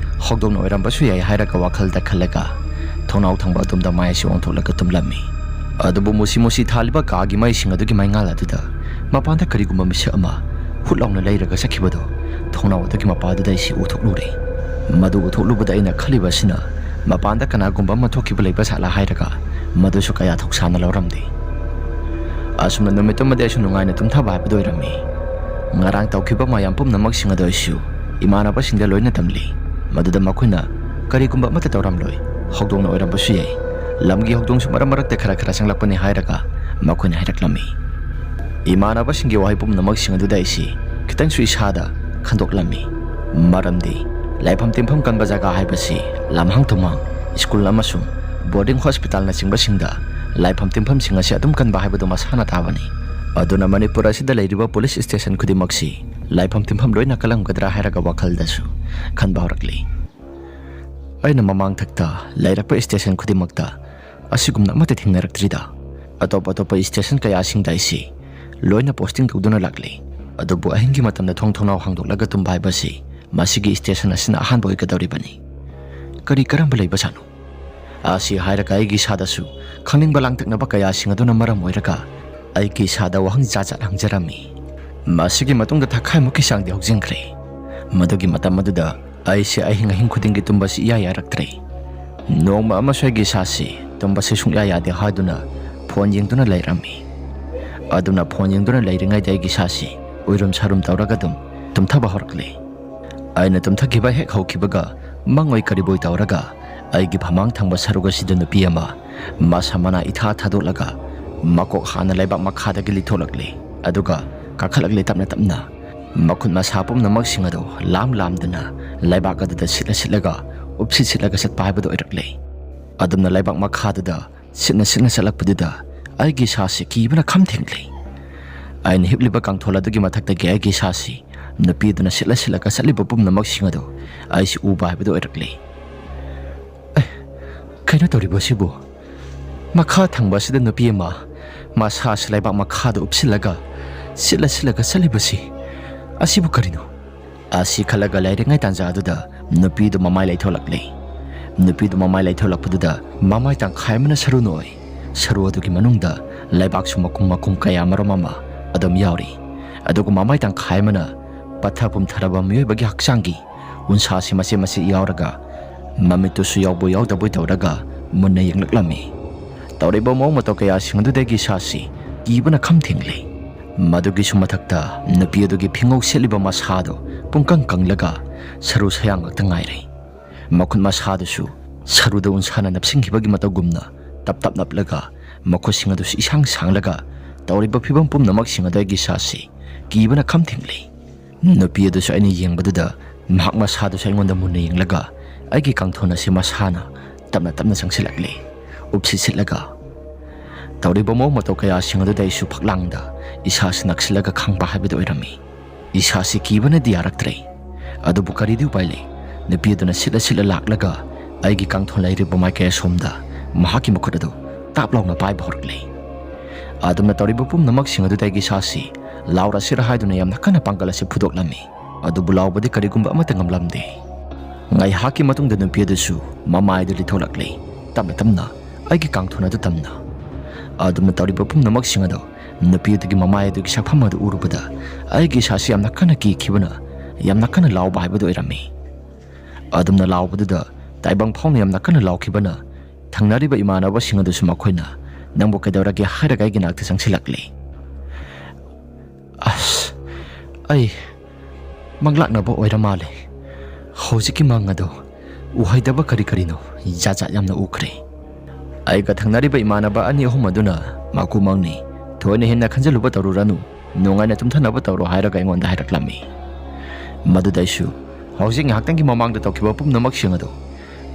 ꯍꯧꯗꯣꯡꯅ ꯑꯣꯏꯔꯝꯕꯁꯨ ꯌꯥꯏ ꯍꯥꯏꯔꯒ ꯋꯥꯈꯜꯗ ꯈꯜꯂꯒ ꯊꯣꯡꯅꯥꯎ ꯊꯪꯕ ꯑꯗꯣꯝꯗ ꯃꯥꯏ ꯑꯁꯤ ꯑꯣꯟꯊꯣꯛꯂꯒ ꯇꯨꯝꯂꯝꯃꯤ꯫ ꯑꯗꯨꯕꯨ ꯃꯨꯁꯤ ꯃꯨꯁꯤ ꯊꯥꯜꯂꯤꯕ ꯀꯥꯒꯤ ꯃꯩꯁꯤꯡ ꯑꯗꯨꯒꯤ ꯃꯩꯉꯥꯜ ꯑꯗꯨꯗ ꯃꯄꯥꯟꯗ ꯀꯔꯤꯒꯨꯝꯕ ꯃꯤꯁꯛ ꯑꯃ ꯐꯨꯠ ꯂꯥꯎꯅ ꯂꯩꯔꯒ ꯆꯠꯈꯤꯕꯗꯣ ꯊꯣꯡꯅꯥꯎ ꯑꯗꯨꯒꯤ ꯃꯄꯥꯗꯨꯗ ꯑꯩꯁꯤ ꯎꯊꯣꯛꯂꯨꯔꯦ꯫ ꯃꯗꯨ ꯎꯊꯣꯛꯂꯨꯕꯗ ꯑꯩꯅ ꯈꯜꯂꯤꯕ ꯑꯁꯤꯅ ꯃꯄꯥꯟꯗ ꯀꯅꯥꯒꯨꯝꯕ ꯑꯃ ꯊꯣꯛꯈꯤꯕ ꯂꯩꯕ ꯖꯥꯠꯂꯥ ꯍꯥꯏꯔꯒ ꯃꯗꯨꯁꯨ ꯀꯌꯥ ꯊꯧꯁꯥꯅ ꯂꯧꯔꯝꯗꯦ꯫ ꯑꯁꯨꯝꯅ ꯅꯨꯃꯤꯠꯇꯨꯃꯗꯤ ꯑꯩꯁꯨ ꯅꯨꯡꯉꯥꯏꯅ ꯇꯨꯝꯊꯕ ꯍꯥꯏꯕꯗꯨ ꯑꯣꯏꯔꯝꯃꯤ꯫ ꯉꯔꯥꯡ ꯇꯧꯈꯤꯕ ꯃꯌꯥꯝ ꯄꯨꯝꯅꯃꯛꯁꯤꯡ ꯑꯗꯨ ꯑꯩꯁꯨ ꯏꯃꯥꯟꯅꯕꯁꯤꯡꯗ ꯂꯣꯏꯅ ꯇꯝꯂꯤ꯫ ꯃꯗꯨꯗ ꯃꯈꯣꯏꯅ ꯀꯔꯤꯒꯨꯝꯕ ꯑꯃꯠꯇ ꯇꯧꯔꯝꯂꯣꯏ, ꯍꯧꯗꯣꯡꯅ ꯑꯣꯏꯔꯝꯕꯁꯨ ꯌꯥꯏ, ꯂꯝꯒꯤ ꯍꯧꯗꯣꯡꯁꯨ ꯃꯔꯛ ꯃꯔꯛꯇ ꯈꯔ ꯈꯔ ꯆꯪꯂꯛꯄꯅꯤ ꯍꯥꯏꯔꯒ ꯃꯈꯣꯏꯅ ꯍꯥꯏꯔꯛꯂꯝꯃꯤ꯫ ꯏꯃꯥꯟꯅꯕꯁꯤꯡꯒꯤ ꯋꯥꯍꯩ ꯄꯨꯝꯅꯃꯛꯁꯤꯡ ꯑꯗꯨꯗ ꯑꯩꯁꯤ ꯈꯤꯇꯪꯁꯨ ꯏꯁꯥꯗ ꯈꯟꯗꯣꯛꯂꯝꯃꯤ꯫ ꯃꯔꯝꯗꯤ ꯂꯥꯏꯐꯝ ꯇꯤꯟꯐꯝ ꯀꯟꯕ ꯖꯒꯥ ꯍꯥꯏꯕꯁꯤ ꯂꯝꯍꯥꯡ ꯇꯨꯝꯍꯥꯡ, ꯁ꯭ꯀꯨꯜ ꯑꯃꯁꯨꯡ ꯕꯣꯔꯗꯤꯡ ꯍꯣꯁꯄꯤꯇꯥꯜꯅꯆꯤꯡꯕꯁꯤꯡꯗ ꯂꯥꯏꯐꯝ ꯇꯤꯟꯐꯝꯁꯤꯡ ꯑꯁꯤ ꯑꯗꯨꯝ ꯀꯟꯕ ꯍꯥꯏꯕꯗꯨ ꯃꯁꯥꯅ ꯇꯥꯕꯅꯤ꯫ ꯑꯗꯨꯅ ꯃꯅꯤꯄꯨꯔ ꯑꯁꯤꯗ ꯂꯩꯔꯤꯕ ꯄꯨꯂꯤꯁ ꯁ꯭ꯇꯦꯁꯟ ꯈꯨꯗꯤꯡꯃꯛꯁꯤ ꯂꯥꯏꯐꯝ ꯇꯤꯟꯐꯝ ꯂꯣꯏꯅ ꯀꯜꯂꯝꯒꯗ꯭ꯔꯥ ꯍꯥꯏꯔꯒ ꯋꯥꯈꯜꯗꯁꯨ ꯈꯟꯕ ꯍꯧꯔꯛꯂꯤ꯫ ꯑꯩꯅ ꯃꯃꯥꯡꯊꯛꯇ ꯂꯩꯔꯛꯄ ꯁ꯭ꯇꯦꯁꯟ ꯈꯨꯗꯤꯡꯃꯛꯇ ꯑꯁꯤꯒꯨꯝꯅ ꯑꯃꯠꯇ ꯊꯦꯡꯅꯔꯛꯇ꯭ꯔꯤꯗ꯫ ꯑꯇꯣꯞ ꯑꯇꯣꯞꯄ ꯁ꯭ꯇꯦꯁꯟ ꯀꯌꯥꯁꯤꯡꯗ ꯑꯩꯁꯤ ꯂꯣꯏꯅ ꯄꯣꯁꯇꯤꯡ ꯇꯧꯗꯨꯅ ꯂꯥꯛꯂꯤ꯫ ꯑꯗꯨꯕꯨ ꯑꯍꯤꯡꯒꯤ ꯃꯇꯝꯗ ꯊꯣꯡ ꯊꯣꯡꯅꯥꯎ ꯍꯥꯡꯗꯣꯛꯂꯒ ꯇꯨꯝꯕ ꯍꯥꯏꯕꯁꯤ ꯃꯁꯤꯒꯤ ꯁ꯭ꯇꯦꯁꯟ ꯑꯁꯤꯅ ꯑꯍꯥꯟꯕ ꯑꯣꯏꯒꯗꯧꯔꯤꯕꯅꯤ꯫ ꯀꯔꯤ ꯀꯔꯝꯕ ꯂꯩꯕꯖꯥꯠꯅꯣ? ꯑꯁꯤ ꯍꯥꯏꯔꯒ ꯑꯩꯒꯤ ꯏꯁꯥꯗꯁꯨ ꯈꯪꯅꯤꯡꯕ ꯂꯥꯡꯇꯛꯅꯕ ꯀꯌꯥꯁꯤꯡ ꯑꯗꯨꯅ ꯃꯔꯝ ꯑꯣꯏꯔꯒ ꯑꯩꯒꯤ ꯏꯁꯥꯗ ꯋꯥꯍꯪ ꯖꯥꯠ ꯖꯥꯠ ꯍꯪꯖꯔꯝꯃꯤ꯫ ꯃꯁꯤꯒꯤ ꯃꯇꯨꯡꯗ ꯊꯥꯈꯥꯏꯃꯨꯛꯀꯤ ꯆꯥꯡꯗꯤ ꯍꯧꯖꯤꯟꯈ꯭ꯔꯦ꯫ ꯃꯗꯨꯒꯤ ꯃꯇꯝ ꯑꯗꯨꯗ ꯑꯩꯁꯦ ꯑꯍꯤꯡ ꯑꯍꯤꯡ ꯈꯨꯗꯤꯡꯒꯤ ꯇꯨꯝꯕꯁꯤ ꯏꯌꯥ ꯌꯥꯔꯛꯇ꯭ꯔꯦ꯫ ꯅꯣꯡꯃ ꯑꯃꯁꯨ ꯑꯩꯒꯤ ꯏꯁꯥꯁꯤ ꯇꯨꯝꯕꯁꯤ ꯁꯨꯡꯌꯥ ꯌꯥꯗꯦ ꯍꯥꯏꯗꯨꯅ ꯐꯣꯟ ꯌꯦꯡꯗꯨꯅ ꯂꯩꯔꯝꯃꯤ꯫ ꯑꯗꯨꯅ ꯐꯣꯟ ꯌꯦꯡꯗꯨꯅ ꯂꯩꯔꯤꯉꯩꯗ ꯑꯩꯒꯤ ꯏꯁꯥꯁꯤ ꯎꯏꯔꯨꯝ ꯁꯥꯔꯨꯝ ꯇꯧꯔꯒ ꯑꯗꯨꯝ ꯇꯨꯝꯊꯕ ꯍꯧꯔꯛꯂꯦ꯫ ꯑꯩꯅ ꯇꯨꯝꯊꯈꯤꯕ ꯍꯦꯛ ꯍꯧꯈꯤꯕꯒ ꯃꯪꯑꯣꯏ ꯀꯔꯤꯕꯣꯏ ꯇꯧꯔꯒ ꯑꯩꯒꯤ ꯐꯃꯥꯡ ꯊꯪꯕ ꯁꯔꯨꯛ ꯑꯁꯤꯗ ꯅꯨꯄꯤ ꯑꯃ ꯃꯁꯥ ꯃꯅꯥ ꯏꯊꯥ ꯊꯥꯗꯣꯛꯂꯒ ꯃꯀꯣꯛ ꯍꯥꯟꯅ ꯂꯩꯕꯥꯛ ꯃꯈꯥꯗꯒꯤ ꯂꯤꯊꯣꯛꯂꯛꯂꯦ꯫ ꯑꯗꯨꯒ ꯀꯥꯈꯠꯂꯛꯂꯦ ꯇꯞꯅ ꯇꯞꯅ꯫ ꯃꯈꯨꯠ ꯃꯁꯥ ꯄꯨꯝꯅꯃꯛꯁꯤꯡ ꯑꯗꯨ ꯂꯥꯝ ꯂꯥꯝꯗꯨꯅ ꯂꯩꯕꯥꯛ ꯑꯗꯨꯗ ꯁꯤꯠꯂ ꯁꯤꯠꯂꯒ ꯎꯞꯁꯤꯠ ꯁꯤꯠꯂꯒ ꯆꯠꯄ ꯍꯥꯏꯕꯗꯨ ꯑꯣꯏꯔꯛꯂꯦ꯫ ꯑꯗꯨꯝꯅ ꯂꯩꯕꯥꯛ ꯃꯈꯥꯗꯨꯗ ꯁꯤꯠꯅ ꯁꯤꯠꯅ ꯆꯠꯂꯛꯄꯗꯨꯗ ꯑꯩꯒꯤ ꯏꯁꯥꯁꯤ ꯀꯤꯕꯅ ꯈꯝ ꯊꯦꯡꯂꯦ꯫ ꯑꯩꯅ ꯍꯤꯞꯂꯤꯕ ꯀꯥꯡꯊꯣꯜ ꯑꯗꯨꯒꯤ ꯃꯊꯛꯇꯒꯤ ꯑꯩꯒꯤ ꯏꯁꯥꯁꯤ ꯅꯨꯄꯤꯗꯨꯅ ꯁꯤꯠꯂ ꯁꯤꯠꯂꯒ ꯆꯠꯂꯤꯕ ꯄꯨꯝꯅꯃꯛꯁꯤꯡ ꯑꯗꯨ ꯑꯩꯁꯤ ꯎꯕ ꯍꯥꯏꯕꯗꯨ ꯑꯣꯏꯔꯛꯂꯦ꯫ ꯑꯦ, ꯀꯩꯅꯣ ꯇꯧꯔꯤꯕ ꯑꯁꯤꯕꯨ? ꯃꯈꯥ ꯊꯪꯕ ꯑꯁꯤꯗ ꯅꯨꯄꯤ ꯑꯃ ꯃꯁꯥꯁꯤ ꯂꯩꯕꯥꯛ ꯃꯈꯥꯗ ꯎꯞꯁꯤꯜꯂꯒ ꯁꯤꯠꯂ ꯁꯤꯠꯂꯒ ꯆꯠꯂꯤꯕꯁꯤ ꯑꯁꯤꯕꯨ ꯀꯔꯤꯅꯣ? ꯑꯁꯤ ꯈꯜꯂꯒ ꯂꯩꯔꯤꯉꯩ ꯇꯥꯟꯖꯥ ꯑꯗꯨꯗ ꯅꯨꯄꯤꯗꯨ ꯃꯃꯥꯏ ꯂꯩꯊꯣꯛꯂꯛꯂꯦ꯫ ꯅꯨꯄꯤꯗꯨ ꯃꯃꯥꯏ ꯂꯩꯊꯣꯛꯂꯛꯄꯗꯨꯗ ꯃꯃꯥꯏ ꯇꯪꯈꯥꯏ ꯑꯃꯅ ꯁꯔꯨ ꯅꯣꯏ, ꯁꯔꯨ ꯑꯗꯨꯒꯤ ꯃꯅꯨꯡꯗ ꯂꯩꯕꯥꯛꯁꯨ ꯃꯈꯨꯝ ꯃꯈꯨꯝ ꯀꯌꯥ ꯃꯔꯨꯝ ꯑꯃ ꯑꯗꯨꯝ ꯌꯥꯎꯔꯤ꯫ ꯑꯗꯨꯒ ꯃꯃꯥꯏ ꯇꯪꯈꯥꯏ ꯑꯃꯅ ꯄꯠꯊ ꯄꯨꯝꯊꯔꯕ ꯃꯤꯑꯣꯏꯕꯒꯤ ꯍꯛꯆꯥꯡꯒꯤ ꯎꯟꯁꯥꯁꯤ ꯃꯆꯦꯠ ꯃꯆꯦꯠ ꯌꯥꯎꯔꯒ, ꯃꯃꯤꯠꯇꯨꯁꯨ ꯌꯥꯎꯕꯣꯏ ꯌꯥꯎꯗꯕꯣꯏ ꯇꯧꯔꯒ ꯃꯨꯟꯅ ꯌꯦꯡꯂꯛꯂꯝꯃꯤ꯫ ꯇꯧꯔꯤꯕ ꯃꯑꯣꯡ ꯃꯇꯧ ꯀꯌꯥꯁꯤꯡ ꯑꯗꯨꯗꯒꯤ ꯏꯁꯥꯁꯤ ꯀꯤꯕꯅ ꯈꯝ ꯊꯦꯡꯂꯤ꯫ ꯃꯗꯨꯒꯤꯁꯨ ꯃꯊꯛꯇ ꯅꯨꯄꯤ ꯑꯗꯨꯒꯤ ꯐꯤꯉꯧ ꯁꯦꯠꯂꯤꯕ ꯃꯁꯥꯗꯣ ꯄꯨꯡꯀꯪ ꯀꯪꯂꯒ ꯁꯔꯨ ꯁꯌꯥꯡ ꯉꯥꯛꯇ ꯉꯥꯏꯔꯦ꯫ ꯃꯈꯨꯠ ꯃꯁꯥꯗꯨꯁꯨ ꯁꯔꯨꯗ ꯎꯟꯁꯥꯅ ꯅꯞꯁꯤꯟꯈꯤꯕꯒꯤ ꯃꯇꯧꯒꯨꯝꯅ ꯇꯞ ꯇꯞ ꯅꯞꯂꯒ, ꯃꯈꯨꯠꯁꯤꯡ ꯑꯗꯨꯁꯨ ꯏꯁꯥꯡ ꯁꯥꯡꯂꯒ, ꯇꯧꯔꯤꯕ ꯐꯤꯕꯝ ꯄꯨꯝꯅꯃꯛꯁꯤꯡ ꯑꯗꯨ ꯑꯩꯒꯤ ꯏꯁꯥꯁꯤ ꯀꯤꯕꯅ ꯈꯝ ꯊꯦꯡꯂꯤ꯫ ꯅꯨꯄꯤ ꯑꯗꯨꯁꯨ ꯑꯩꯅ ꯌꯦꯡꯕꯗꯨꯗ ꯃꯍꯥꯛ ꯃꯁꯥꯗꯨꯁꯨ ꯑꯩꯉꯣꯟꯗ ꯃꯨꯟꯅ ꯌꯦꯡꯂꯒ ꯑꯩꯒꯤ ꯀꯥꯡꯊꯣꯟ ꯑꯁꯤ ꯃꯁꯥꯅ ꯇꯞꯅ ꯇꯞꯅ ꯆꯪꯁꯤꯜꯂꯛꯂꯤ, ꯎꯞꯁꯤꯠ ꯁꯤꯠꯂꯒ꯫ ꯇꯧꯔꯤꯕ ꯃꯑꯣꯡ ꯃꯇꯧ ꯀꯌꯥꯁꯤꯡ ꯑꯗꯨꯗ ꯑꯩꯁꯨ ꯐꯛꯂꯥꯡꯗ ꯏꯁꯥꯁꯤ ꯅꯛꯁꯤꯜꯂꯒ ꯈꯥꯡꯕ ꯍꯥꯏꯕꯗꯨ ꯑꯣꯏꯔꯝꯃꯤ꯫ ꯏꯁꯥꯁꯤ ꯀꯤꯕꯅꯗꯤ ꯌꯥꯔꯛꯇ꯭ꯔꯦ꯫ ꯑꯗꯨꯕꯨ ꯀꯔꯤꯗꯤ ꯎꯄꯥꯏ ꯂꯩ? ꯅꯨꯄꯤ ꯑꯗꯨꯅ ꯁꯤꯠꯂ ꯁꯤꯠꯂ ꯂꯥꯛꯂꯒ ꯑꯩꯒꯤ ꯀꯥꯡꯊꯣꯟ ꯂꯩꯔꯤꯕ ꯃꯥꯏꯀꯩ ꯑꯁꯣꯝꯗ ꯃꯍꯥꯛꯀꯤ ꯃꯈꯨꯠ ꯑꯗꯨ ꯇꯥꯞ ꯂꯥꯎꯅ ꯄꯥꯏꯕ ꯍꯧꯔꯛꯂꯦ꯫ ꯑꯗꯨꯝꯅ ꯇꯧꯔꯤꯕ ꯄꯨꯝꯅꯃꯛꯁꯤꯡ ꯑꯗꯨꯗ ꯑꯩꯒꯤ ꯏꯁꯥꯁꯤ ꯂꯥꯎꯔꯁꯤꯔ ꯍꯥꯏꯗꯨꯅ ꯌꯥꯝꯅ ꯀꯟꯅ ꯄꯥꯡꯒꯜ ꯑꯁꯤ ꯐꯨꯗꯣꯛꯂꯝꯃꯤ꯫ ꯑꯗꯨꯕꯨ ꯂꯥꯎꯕꯗꯤ ꯀꯔꯤꯒꯨꯝꯕ ꯑꯃꯠꯇ ꯉꯝꯂꯝꯗꯦ꯫ ꯉꯥꯏꯍꯥꯛꯀꯤ ꯃꯇꯨꯡꯗ ꯅꯨꯄꯤ ꯑꯗꯨꯁꯨ ꯃꯃꯥꯏꯗꯨ ꯂꯤꯊꯣꯛꯂꯛꯂꯦ꯫ ꯇꯞꯅ ꯇꯞꯅ ꯑꯩꯒꯤ ꯀꯥꯡꯊꯣꯟ ꯑꯗꯨ ꯇꯝꯅ꯫ ꯑꯗꯨꯝꯅ ꯇꯧꯔꯤꯕ ꯄꯨꯝꯅꯃꯛꯁꯤꯡ ꯑꯗꯨ ꯅꯨꯄꯤ ꯑꯗꯨꯒꯤ ꯃꯃꯥꯏ ꯑꯗꯨꯒꯤ ꯁꯛꯐꯝ ꯑꯗꯨ ꯎꯔꯨꯕꯗ ꯑꯩꯒꯤ ꯏꯁꯥꯁꯤ ꯌꯥꯝꯅ ꯀꯟꯅ ꯀꯤꯈꯤꯕꯅ ꯌꯥꯝꯅ ꯀꯟꯅ ꯂꯥꯎꯕ ꯍꯥꯏꯕꯗꯨ ꯑꯣꯏꯔꯝꯃꯤ꯫ ꯑꯗꯨꯝꯅ ꯂꯥꯎꯕꯗꯨꯗ ꯇꯥꯏꯕꯪ ꯐꯥꯎꯅ ꯌꯥꯝꯅ ꯀꯟꯅ ꯂꯥꯎꯈꯤꯕꯅ ꯊꯪꯅꯔꯤꯕ ꯏꯃꯥꯟꯅꯕꯁꯤꯡ ꯑꯗꯨꯁꯨ ꯃꯈꯣꯏꯅ "ꯅꯪꯕꯨ ꯀꯩꯗꯧꯔꯒꯦ?" ꯍꯥꯏꯔꯒ ꯑꯩꯒꯤ ꯅꯥꯛꯇ ꯆꯪꯁꯤꯜꯂꯛꯂꯤ꯫ "ꯑꯁ, ꯑꯩ ꯃꯪꯂꯥꯛꯅꯕ ꯑꯣꯏꯔ ꯃꯥꯜꯂꯦ꯫ ꯍꯧꯖꯤꯛꯀꯤ ꯃꯪ ꯑꯗꯣ ꯎꯍꯩꯗꯕ ꯀꯔꯤ ꯀꯔꯤꯅꯣ ꯖꯥꯠ ꯖꯥꯠ ꯌꯥꯝꯅ ꯎꯈ꯭ꯔꯦ꯫" ꯑꯩꯒ ꯊꯪꯅꯔꯤꯕ ꯏꯃꯥꯟꯅꯕ ꯑꯅꯤ ꯑꯍꯨꯝ ꯑꯗꯨꯅ "ꯃꯀꯨ ꯃꯪꯅꯤ, ꯊꯣꯏꯅ ꯍꯦꯟꯅ ꯈꯟꯖꯤꯜꯂꯨꯕ ꯇꯧꯔꯨꯔꯅꯨ, ꯅꯨꯡꯉꯥꯏꯅ ꯇꯨꯝꯊꯅꯕ ꯇꯧꯔꯣ" ꯍꯥꯏꯔꯒ ꯑꯩꯉꯣꯟꯗ ꯍꯥꯏꯔꯛꯂꯝꯃꯤ꯫ ꯃꯗꯨꯗ ꯑꯩꯁꯨ ꯍꯧꯖꯤꯛ ꯉꯥꯏꯍꯥꯛꯇꯪꯒꯤ ꯃꯃꯥꯡꯗ ꯇꯧꯈꯤꯕ ꯄꯨꯝꯅꯃꯛꯁꯤꯡ ꯑꯗꯨ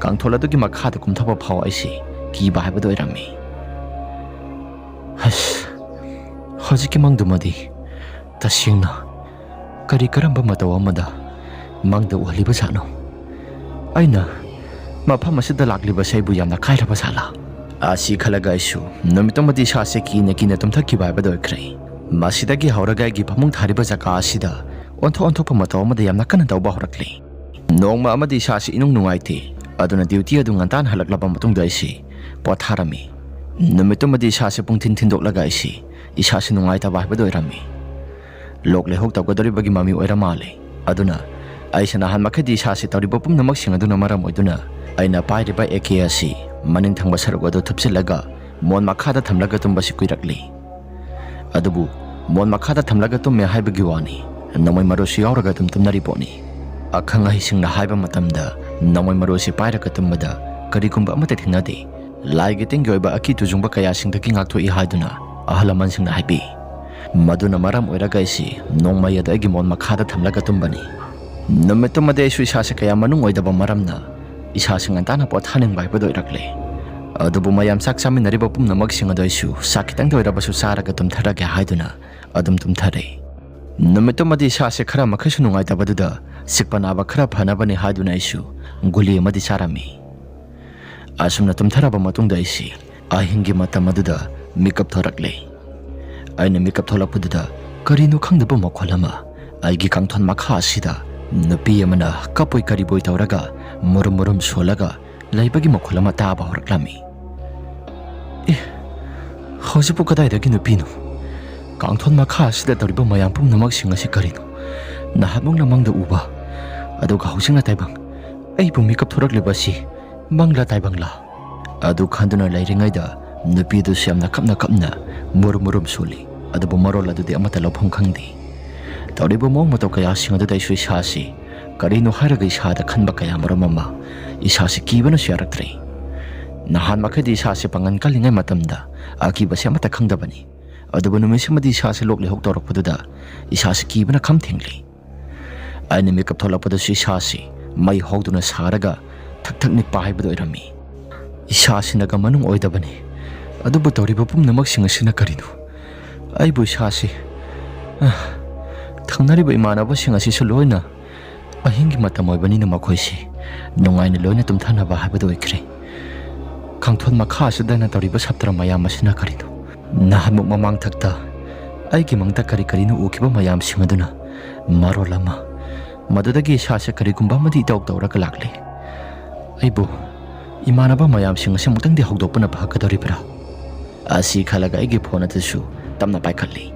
ꯀꯥꯡꯊꯣꯜ ꯑꯗꯨꯒꯤ ꯃꯈꯥꯗ ꯀꯨꯝꯊꯕ ꯐꯥꯎ ꯑꯩꯁꯤ ꯀꯤꯕ ꯍꯥꯏꯕꯗꯨ ꯑꯣꯏꯔꯝꯃꯤ꯫ ꯑꯁ, ꯍꯧꯖꯤꯛꯀꯤ ꯃꯪꯗꯨꯃꯗꯤ ꯇꯁꯦꯡꯅ ꯀꯔꯤ ꯀꯔꯝꯕ ꯃꯇꯧ ꯑꯃꯗ ꯃꯪꯗ ꯎꯍꯜꯂꯤꯕ ꯖꯥꯠꯅꯣ? ꯑꯩꯅ ꯃꯐꯝ ꯑꯁꯤꯗ ꯂꯥꯛꯂꯤꯕꯁꯦ ꯑꯩꯕꯨ ꯌꯥꯝꯅ ꯀꯥꯏꯔꯕ ꯖꯥꯠꯂꯥ? ꯑꯁꯤ ꯈꯜꯂꯒ ꯑꯩꯁꯨ ꯅꯨꯃꯤꯠꯇꯨꯃꯗꯤ ꯏꯁꯥꯁꯦ ꯀꯤꯅ ꯀꯤꯅ ꯇꯨꯝꯊꯈꯤꯕ ꯍꯥꯏꯕꯗꯨ ꯑꯣꯏꯈ꯭ꯔꯦ꯫ ꯃꯁꯤꯗꯒꯤ ꯍꯧꯔꯒ ꯑꯩꯒꯤ ꯐꯃꯨꯡ ꯊꯥꯔꯤꯕ ꯖꯒꯥ ꯑꯁꯤꯗ ꯑꯣꯟꯊꯣꯛ ꯑꯣꯟꯊꯣꯛꯄ ꯃꯇꯧ ꯑꯃꯗ ꯌꯥꯝꯅ ꯀꯟꯅ ꯇꯧꯕ ꯍꯧꯔꯛꯂꯤ꯫ ꯅꯣꯡꯃ ꯑꯃꯗꯤ ꯏꯁꯥꯁꯤ ꯏꯅꯨꯡ ꯅꯨꯡꯉꯥꯏꯇꯦ, ꯑꯗꯨꯅ ꯗ꯭ꯌꯨꯇꯤ ꯑꯗꯨ ꯉꯟꯇꯥꯅ ꯍꯜꯂꯛꯂꯕ ꯃꯇꯨꯡꯗ ꯑꯩꯁꯤ ꯄꯣꯊꯥꯔꯝꯃꯤ꯫ ꯅꯨꯃꯤꯠꯇꯨꯃꯗꯤ ꯏꯁꯥꯁꯤ ꯄꯨꯡꯊꯤꯟ ꯊꯤꯟꯗꯣꯛꯂꯒ ꯑꯩꯁꯤ ꯏꯁꯥꯁꯤ ꯅꯨꯡꯉꯥꯏꯇꯕ ꯍꯥꯏꯕꯗꯨ ꯑꯣꯏꯔꯝꯃꯤ꯫ ꯂꯣꯛ ꯂꯥꯏꯍꯧ ꯇꯧꯒꯗꯧꯔꯤꯕꯒꯤ ꯃꯃꯤ ꯑꯣꯏꯔ ꯃꯥꯜꯂꯦ꯫ ꯑꯗꯨꯅ ꯑꯩꯁꯦ ꯅꯍꯥꯟ ꯃꯈꯩꯗꯤ ꯏꯁꯥꯁꯤ ꯇꯧꯔꯤꯕ ꯄꯨꯝꯅꯃꯛꯁꯤꯡ ꯑꯗꯨꯅ ꯃꯔꯝ ꯑꯣꯏꯗꯨꯅ ꯑꯩꯅ ꯄꯥꯏꯔꯤꯕ ꯑꯦ ꯀꯦ ꯑꯁꯤ ꯃꯅꯤꯡ ꯊꯪꯕ ꯁꯔꯨꯛ ꯑꯗꯨ ꯊꯨꯞꯆꯤꯜꯂꯒ ꯃꯣꯟ ꯃꯈꯥꯗ ꯊꯝꯂꯒ ꯇꯨꯝꯕꯁꯤ ꯀꯨꯏꯔꯛꯂꯤ꯫ ꯑꯗꯨꯕꯨ ꯃꯣꯟ ꯃꯈꯥꯗ ꯊꯝꯂꯒ ꯇꯨꯝꯃꯦ ꯍꯥꯏꯕꯒꯤ ꯋꯥꯅꯤ, ꯅꯣꯡꯃꯩ ꯃꯔꯨꯁꯨ ꯌꯥꯎꯔꯒ ꯑꯗꯨꯝ ꯇꯨꯝꯅꯔꯤ ꯄꯣꯠꯅꯤ꯫ ꯑꯈꯪ ꯑꯍꯩꯁꯤꯡꯅ ꯍꯥꯏꯕ ꯃꯇꯝꯗ, ꯅꯣꯡꯃꯩ ꯃꯔꯨ ꯑꯁꯤ ꯄꯥꯏꯔꯒ ꯇꯨꯝꯕꯗ ꯀꯔꯤꯒꯨꯝꯕ ꯑꯃꯠꯇ ꯊꯦꯡꯅꯗꯦ, ꯂꯥꯏꯒꯤ ꯇꯤꯟꯒꯤ ꯑꯣꯏꯕ ꯑꯀꯤ ꯇꯨꯖꯨꯡꯕ ꯀꯌꯥꯁꯤꯡꯗꯒꯤ ꯉꯥꯛꯊꯣꯛꯏ ꯍꯥꯏꯗꯨꯅ ꯑꯍꯜ ꯂꯃꯟꯁꯤꯡꯅ ꯍꯥꯏꯕꯤ꯫ ꯃꯗꯨꯅ ꯃꯔꯝ ꯑꯣꯏꯔꯒ ꯑꯩꯁꯤ ꯅꯣꯡꯃꯩ ꯑꯗꯨ ꯑꯩꯒꯤ ꯃꯣꯟ ꯃꯈꯥꯗ ꯊꯝꯂꯒ ꯇꯨꯝꯕꯅꯤ꯫ ꯅꯨꯃꯤꯠꯇꯨꯃꯗꯤ ꯑꯩꯁꯨ ꯏꯁꯥꯁꯦ ꯀꯌꯥ ꯃꯅꯨꯡ ꯑꯣꯏꯗꯕ ꯃꯔꯝꯅ ꯏꯁꯥꯁꯦ ꯉꯟꯇꯥꯅ ꯄꯣꯊꯥꯅꯤꯡꯕ ꯍꯥꯏꯕꯗꯨ ꯑꯣꯏꯔꯛꯂꯦ꯫ ꯑꯗꯨꯕꯨ ꯃꯌꯥꯝ ꯆꯥꯛ ꯆꯥꯃꯤꯟꯅꯔꯤꯕ ꯄꯨꯝꯅꯃꯛꯁꯤꯡ ꯑꯗꯨ ꯑꯩꯁꯨ ꯆꯥꯛ ꯈꯤꯇꯪꯗ ꯑꯣꯏꯔꯕꯁꯨ ꯆꯥꯔꯒ ꯇꯨꯝꯊꯔꯒꯦ ꯍꯥꯏꯗꯨꯅ ꯑꯗꯨꯝ ꯇꯨꯝꯊꯔꯦ꯫ ꯅꯨꯃꯤꯠꯇꯨꯃꯗꯤ ꯏꯁꯥꯁꯦ ꯈꯔ ꯃꯈꯩꯁꯨ ꯅꯨꯡꯉꯥꯏꯇꯕꯗꯨꯗ ꯆꯤꯛꯄ ꯅꯥꯕ ꯈꯔ ꯐꯅꯕꯅꯤ ꯍꯥꯏꯗꯨꯅ ꯑꯩꯁꯨ ꯒꯨꯂꯤ ꯑꯃꯗꯤ ꯆꯥꯔꯝꯃꯤ꯫ ꯑꯁꯨꯝꯅ ꯇꯨꯝꯊꯔꯕ ꯃꯇꯨꯡꯗ ꯑꯩꯁꯤ ꯑꯍꯤꯡꯒꯤ ꯃꯇꯝ ꯑꯗꯨꯗ ꯃꯤꯀꯞ ꯊꯣꯔꯛꯂꯦ꯫ ꯑꯩꯅ ꯃꯤꯀꯞ ꯊꯣꯛꯂꯛꯄꯗꯨꯗ ꯀꯔꯤꯅꯣ ꯈꯪꯗꯕ ꯃꯈꯣꯜ ꯑꯃ ꯑꯩꯒꯤ ꯀꯥꯡꯊꯣꯟ ꯃꯈꯥ ꯑꯁꯤꯗ ꯅꯨꯄꯤ ꯑꯃꯅ ꯀꯞꯄꯣꯏ ꯀꯔꯤꯕꯣꯏ ꯇꯧꯔꯒ ꯃꯨꯔꯨꯝ ꯃꯨꯔꯨꯝ ꯁꯣꯜꯂꯒ ꯂꯩꯕꯒꯤ ꯃꯈꯣꯜ ꯑꯃ ꯇꯥꯕ ꯍꯧꯔꯛꯂꯝꯃꯤ꯫ ꯑꯦ, ꯍꯧꯖꯤꯛꯄꯨ ꯀꯗꯥꯏꯗꯒꯤ ꯅꯨꯄꯤꯅꯣ? ꯀꯥꯡꯊꯣꯟ ꯃꯈꯥ ꯑꯁꯤꯗ ꯇꯧꯔꯤꯕ ꯃꯌꯥꯝ ꯄꯨꯝꯅꯃꯛꯁꯤꯡ ꯑꯁꯤ ꯀꯔꯤꯅꯣ? ꯅꯍꯥꯟꯃꯨꯛꯅ ꯃꯪꯗ ꯎꯕ, ꯑꯗꯨꯒ ꯍꯧꯖꯤꯛꯅ ꯇꯥꯏꯕꯪ꯫ ꯑꯩꯕꯨ ꯃꯤꯀꯞ ꯊꯣꯔꯛꯂꯤꯕ ꯑꯁꯤ ꯃꯪꯂꯥ ꯇꯥꯏꯕꯪꯂꯥ? ꯑꯗꯨ ꯈꯟꯗꯨꯅ ꯂꯩꯔꯤꯉꯩꯗ ꯅꯨꯄꯤꯗꯨꯁꯨ ꯌꯥꯝꯅ ꯀꯞꯅ ꯀꯞꯅ ꯃꯨꯔꯨꯝ ꯃꯨꯔꯨꯝ ꯁꯣꯜꯂꯤ, ꯑꯗꯨꯕꯨ ꯃꯔꯣꯜ ꯑꯗꯨꯗꯤ ꯑꯃꯠꯇ ꯂꯧꯐꯝ ꯈꯪꯗꯦ꯫ ꯇꯧꯔꯤꯕ ꯃꯑꯣꯡ ꯃꯇꯧ ꯀꯌꯥꯁꯤꯡ ꯑꯗꯨꯗ ꯑꯩꯁꯨ ꯏꯁꯥꯁꯤ ꯀꯔꯤꯅꯣ ꯍꯥꯏꯔꯒ ꯏꯁꯥꯗ ꯈꯟꯕ ꯀꯌꯥ ꯃꯔꯨꯝ ꯑꯃ, ꯏꯁꯥꯁꯤ ꯀꯤꯕꯅꯁꯨ ꯌꯥꯔꯛꯇ꯭ꯔꯦ꯫ ꯅꯍꯥꯟ ꯃꯈꯩꯗꯤ ꯏꯁꯥꯁꯤ ꯄꯥꯡꯒꯟ ꯀꯜꯂꯤꯉꯩ ꯃꯇꯝꯗ ꯑꯀꯤꯕꯁꯤ ꯑꯃꯠꯇ ꯈꯪꯗꯕꯅꯤ, ꯑꯗꯨꯕꯨ ꯅꯨꯃꯤꯠꯁꯤꯃꯗꯤ ꯏꯁꯥꯁꯤ ꯂꯣꯛ ꯂꯥꯏꯍꯧ ꯇꯧꯔꯛꯄꯗꯨꯗ ꯏꯁꯥꯁꯤ ꯀꯤꯕꯅ ꯈꯝ ꯊꯦꯡꯂꯤ꯫ ꯑꯩꯅ ꯃꯤꯀꯞ ꯊꯣꯛꯂꯛꯄꯗꯁꯨ ꯏꯁꯥꯁꯤ ꯃꯩ ꯍꯧꯗꯨꯅ ꯁꯥꯔꯒ ꯊꯛ ꯊꯛ ꯅꯤꯛꯄ ꯍꯥꯏꯕꯗꯨ ꯑꯣꯏꯔꯝꯃꯤ꯫ ꯏꯁꯥꯁꯤꯅꯒ ꯃꯅꯨꯡ ꯑꯣꯏꯗꯕꯅꯤ, ꯑꯗꯨꯕꯨ ꯇꯧꯔꯤꯕ ꯄꯨꯝꯅꯃꯛꯁꯤꯡ ꯑꯁꯤꯅ ꯀꯔꯤꯅꯣ? ꯑꯩꯕꯨ ꯏꯁꯥꯁꯤ, ꯑ, ꯊꯪꯅꯔꯤꯕ ꯏꯃꯥꯟꯅꯕꯁꯤꯡ ꯑꯁꯤꯁꯨ ꯂꯣꯏꯅ ꯑꯍꯤꯡꯒꯤ ꯃꯇꯝ ꯑꯣꯏꯕꯅꯤꯅ ꯃꯈꯣꯏꯁꯤ ꯅꯨꯡꯉꯥꯏꯅ ꯂꯣꯏꯅ ꯇꯨꯝꯊꯅꯕ ꯍꯥꯏꯕꯗꯨ ꯑꯣꯏꯈ꯭ꯔꯦ꯫ ꯀꯥꯡꯊꯣꯟ ꯃꯈꯥ ꯑꯁꯤꯗ ꯑꯩꯅ ꯇꯧꯔꯤꯕ ꯁꯥꯇ꯭ꯔ ꯃꯌꯥꯝ ꯑꯁꯤꯅ ꯀꯔꯤꯅꯣ? ꯅꯍꯥꯟꯃꯨꯛ ꯃꯃꯥꯡꯊꯛꯇ ꯑꯩꯒꯤ ꯃꯪꯗ ꯀꯔꯤ ꯀꯔꯤꯅꯣ ꯎꯈꯤꯕ ꯃꯌꯥꯝꯁꯤꯡ ꯑꯗꯨꯅ ꯃꯔꯣꯜ ꯑꯃ, ꯃꯗꯨꯗꯒꯤ ꯏꯁꯥꯁꯦ ꯀꯔꯤꯒꯨꯝꯕ ꯑꯃꯗꯤ ꯏꯇꯧ ꯇꯧꯔꯒ ꯂꯥꯛꯂꯤ꯫ ꯑꯩꯕꯨ ꯏꯃꯥꯟꯅꯕ ꯃꯌꯥꯝꯁꯤꯡ ꯑꯁꯤ ꯑꯃꯨꯛꯇꯪꯗꯤ ꯍꯧꯗꯣꯛꯄꯅ ꯐꯒꯗꯧꯔꯤꯕ꯭ꯔꯥ? ꯑꯁꯤ ꯈꯜꯂꯒ ꯑꯩꯒꯤ ꯐꯣꯟ ꯑꯗꯨꯁꯨ ꯇꯞꯅ ꯄꯥꯏꯈꯠꯂꯤ꯫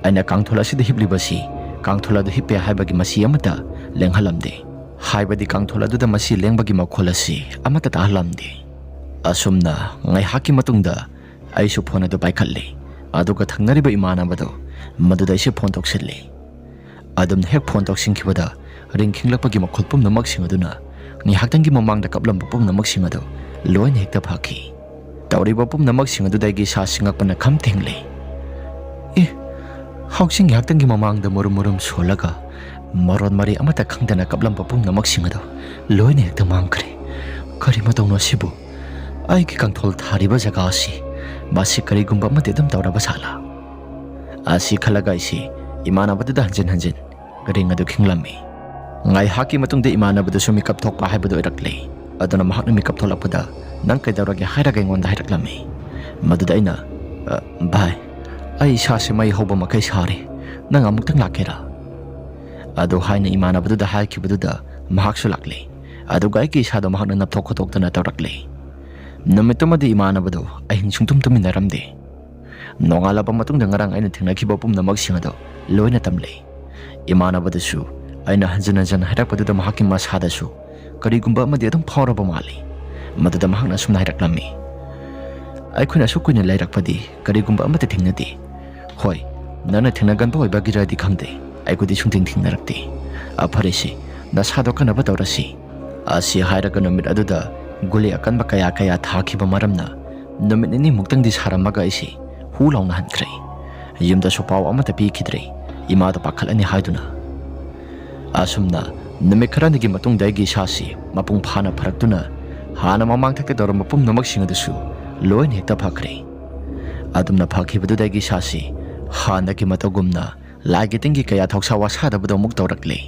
ꯑꯩꯅ ꯀꯥꯡꯊꯣꯜ ꯑꯁꯤꯗ ꯍꯤꯞꯂꯤꯕꯁꯤ ꯀꯥꯡꯊꯣꯜ ꯑꯗꯨ ꯍꯤꯞꯄꯦ ꯍꯥꯏꯕꯒꯤ ꯃꯁꯤ ꯑꯃꯠꯇ ꯂꯦꯡꯍꯜꯂꯝꯗꯦ꯫ ꯍꯥꯏꯕꯗꯤ ꯀꯥꯡꯊꯣꯜ ꯑꯗꯨꯗ ꯃꯁꯤ ꯂꯦꯡꯕꯒꯤ ꯃꯈꯣꯜ ꯑꯁꯤ ꯑꯃꯠꯇ ꯇꯥꯍꯜꯂꯝꯗꯦ꯫ ꯑꯁꯨꯝꯅ ꯉꯥꯏꯍꯥꯛꯀꯤ ꯃꯇꯨꯡꯗ ꯑꯩꯁꯨ ꯐꯣꯟ ꯑꯗꯨ ꯄꯥꯏꯈꯠꯂꯤ, ꯑꯗꯨꯒ ꯊꯪꯅꯔꯤꯕ ꯏꯃꯥꯟꯅꯕꯗꯨ ꯃꯗꯨꯗ ꯑꯩꯁꯨ ꯐꯣꯟ ꯇꯧꯁꯤꯜꯂꯤ꯫ ꯑꯗꯨꯝꯅ ꯍꯦꯛ ꯐꯣꯟ ꯇꯧꯁꯤꯟꯈꯤꯕꯗ ring ꯈꯤꯡꯂꯛꯄꯒꯤ ꯃꯈꯣꯜ ꯄꯨꯝꯅꯃꯛꯁꯤꯡ ꯑꯗꯨꯅ ꯉꯥꯏꯍꯥꯛꯇꯪꯒꯤ ꯃꯃꯥꯡꯗ ꯀꯞꯂꯝꯕ ꯄꯨꯝꯅꯃꯛꯁꯤꯡ ꯑꯗꯨ ꯂꯣꯏꯅ ꯍꯦꯛꯇ ꯐꯈꯤ꯫ ꯇꯧꯔꯤꯕ ꯄꯨꯝꯅꯃꯛꯁꯤꯡ ꯑꯗꯨꯗ ꯑꯩꯒꯤ ꯏꯁꯥꯁꯤ ꯉꯛꯄꯅ ꯈꯝ ꯊꯦꯡꯂꯦ꯫ "ꯑꯦ, ꯍꯧꯖꯤꯛ ꯉꯥꯏꯍꯥꯛꯇꯪꯒꯤ ꯃꯃꯥꯡꯗ ꯃꯨꯔꯨꯝ ꯃꯨꯔꯨꯝ ꯁꯣꯜꯂꯒ ꯃꯔꯣꯟ ꯃꯔꯤ ꯑꯃꯠꯇ ꯈꯪꯗꯅ ꯀꯞꯂꯝꯕ ꯄꯨꯝꯅꯃꯛꯁꯤꯡ ꯑꯗꯨ ꯂꯣꯏꯅ ꯍꯦꯛꯇ ꯃꯥꯡꯈ꯭ꯔꯦ꯫ ꯀꯔꯤ ꯃꯇꯧꯅꯣ ꯑꯁꯤꯕꯨ? ꯑꯩꯒꯤ ꯀꯥꯡꯊꯣꯜ ꯊꯥꯔꯤꯕ ꯖꯒꯥ ꯑꯁꯤ ꯃꯁꯤ ꯀꯔꯤꯒꯨꯝꯕ ꯑꯃꯗꯤ ꯑꯗꯨꯝ ꯇꯧꯔꯕ ꯖꯥꯠꯂꯥ?" ꯑꯁꯤ ꯈꯜꯂꯒ ꯑꯩꯁꯤ ꯏꯃꯥꯟꯅꯕꯗꯨꯗ ꯍꯟꯖꯤꯟ ꯍꯟꯖꯤꯟ ring ꯑꯗꯨ ꯈꯤꯡꯂꯝꯃꯤ꯫ ꯉꯥꯏꯍꯥꯛꯀꯤ ꯃꯇꯨꯡꯗ ꯏꯃꯥꯟꯅꯕꯗꯨꯁꯨ ꯃꯤꯀꯞ ꯊꯣꯛꯄ ꯍꯥꯏꯕꯗꯨ ꯑꯣꯏꯔꯛꯂꯦ꯫ ꯑꯗꯨꯅ ꯃꯍꯥꯛꯅ ꯃꯤꯀꯞ ꯊꯣꯛꯂꯛꯄꯗ, "ꯅꯪ ꯀꯩꯗꯧꯔꯒꯦ?" ꯍꯥꯏꯔꯒ ꯑꯩꯉꯣꯟꯗ ꯍꯥꯏꯔꯛꯂꯝꯃꯤ꯫ ꯃꯗꯨꯗ ꯑꯩꯅ, "ꯑ, ꯚꯥꯏ, ꯑꯩ ꯏꯁꯥꯁꯦ ꯃꯩ ꯍꯧꯕ ꯃꯈꯩ ꯁꯥꯔꯦ, ꯅꯪ ꯑꯃꯨꯛꯇꯪ ꯂꯥꯛꯀꯦꯔꯥ?" ꯑꯗꯨ ꯍꯥꯏꯅ ꯏꯃꯥꯟꯅꯕꯗꯨꯗ ꯍꯥꯏꯈꯤꯕꯗꯨꯗ ꯃꯍꯥꯛꯁꯨ ꯂꯥꯛꯂꯦ꯫ ꯑꯗꯨꯒ ꯑꯩꯒꯤ ꯏꯁꯥꯗꯣ ꯃꯍꯥꯛꯅ ꯅꯞꯊꯣꯛ ꯈꯣꯠꯇꯣꯛꯇꯅ ꯇꯧꯔꯛꯂꯦ꯫ ꯅꯨꯃꯤꯠꯇꯨꯃꯗꯤ ꯏꯃꯥꯟꯅꯕꯗꯣ ꯑꯍꯤꯡ ꯁꯨꯡꯇꯨꯝ ꯇꯨꯝꯃꯤꯟꯅꯔꯝꯗꯦ꯫ ꯅꯣꯡꯉꯥꯜꯂꯕ ꯃꯇꯨꯡꯗ ꯉꯔꯥꯡ ꯑꯩꯅ ꯊꯦꯡꯅꯈꯤꯕ ꯄꯨꯝꯅꯃꯛꯁꯤꯡ ꯑꯗꯣ ꯂꯣꯏꯅ ꯇꯝꯂꯦ꯫ ꯏꯃꯥꯟꯅꯕꯗꯨꯁꯨ ꯑꯩꯅ ꯍꯟꯖꯤꯟ ꯍꯟꯖꯤꯟ ꯍꯥꯏꯔꯛꯄꯗꯨꯗ ꯃꯍꯥꯛꯀꯤ ꯃꯁꯥꯗꯁꯨ ꯀꯔꯤꯒꯨꯝꯕ ꯑꯃꯗꯤ ꯑꯗꯨꯝ ꯐꯥꯎꯔꯕ ꯃꯥꯜꯂꯤ꯫ ꯃꯗꯨꯗ ꯃꯍꯥꯛꯅ ꯑꯁꯨꯝꯅ ꯍꯥꯏꯔꯛꯂꯝꯃꯤ, "ꯑꯩꯈꯣꯏꯅ ꯑꯁꯨꯛ ꯀꯨꯏꯅ ꯂꯩꯔꯛꯄꯗꯤ ꯀꯔꯤꯒꯨꯝꯕ ꯑꯃꯠꯇ ꯊꯦꯡꯅꯗꯦ꯫ ꯍꯣꯏ, ꯅꯪꯅ ꯊꯦꯡꯅꯒꯟꯕ ꯑꯣꯏꯕꯒꯤꯔꯗꯤ ꯈꯪꯗꯦ, ꯑꯩꯈꯣꯏꯗꯤ ꯁꯨꯡꯊꯦꯡ ꯊꯦꯡꯅꯔꯛꯇꯦ꯫ ꯑ, ꯐꯔꯦꯁꯦ, ꯅꯁꯥꯗꯣ ꯀꯟꯅꯕ ꯇꯧꯔꯁꯤ"꯫ ꯑꯁꯤ ꯍꯥꯏꯔꯒ ꯅꯨꯃꯤꯠ ꯑꯗꯨꯗ ꯒꯨꯂꯤ ꯑꯀꯟꯕ ꯀꯌꯥ ꯀꯌꯥ ꯊꯥꯈꯤꯕ ꯃꯔꯝꯅ ꯅꯨꯃꯤꯠ ꯅꯤꯅꯤꯃꯨꯛꯇꯪꯗꯤ ꯁꯥꯔꯝꯃꯒ ꯑꯩꯁꯤ ꯍꯨ ꯂꯥꯎꯅ ꯍꯟꯈ꯭ꯔꯦ꯫ ꯌꯨꯝꯗꯁꯨ ꯄꯥꯎ ꯑꯃꯠꯇ ꯄꯤꯈꯤꯗ꯭ꯔꯦ, ꯏꯃꯥꯗꯣ ꯄꯥꯈꯠꯂꯅꯤ ꯍꯥꯏꯗꯨꯅ꯫ ꯑꯁꯨꯝꯅ ꯅꯨꯃꯤꯠ ꯈꯔꯅꯤꯒꯤ ꯃꯇꯨꯡꯗ ꯑꯩꯒꯤ ꯏꯁꯥꯁꯤ ꯃꯄꯨꯡ ꯐꯥꯅ ꯐꯔꯛꯇꯨꯅ ꯍꯥꯟꯅ ꯃꯃꯥꯡꯊꯛꯇ ꯇꯧꯔꯝꯕ ꯄꯨꯝꯅꯃꯛꯁꯤꯡ ꯑꯗꯨꯁꯨ ꯂꯣꯏꯅ ꯍꯦꯛꯇ ꯐꯈ꯭ꯔꯦ꯫ ꯑꯗꯨꯝꯅ ꯐꯈꯤꯕꯗꯨꯗ ꯑꯩꯒꯤ ꯏꯁꯥꯁꯤ ꯍꯥꯟꯅꯒꯤ ꯃꯇꯧꯒꯨꯝꯅ ꯂꯥꯏꯒꯤ ꯇꯤꯟꯒꯤ ꯀꯌꯥ ꯊꯧꯁꯥ ꯋꯥꯁꯥꯗꯕꯗꯣ ꯑꯃꯨꯛ ꯇꯧꯔꯛꯂꯦ꯫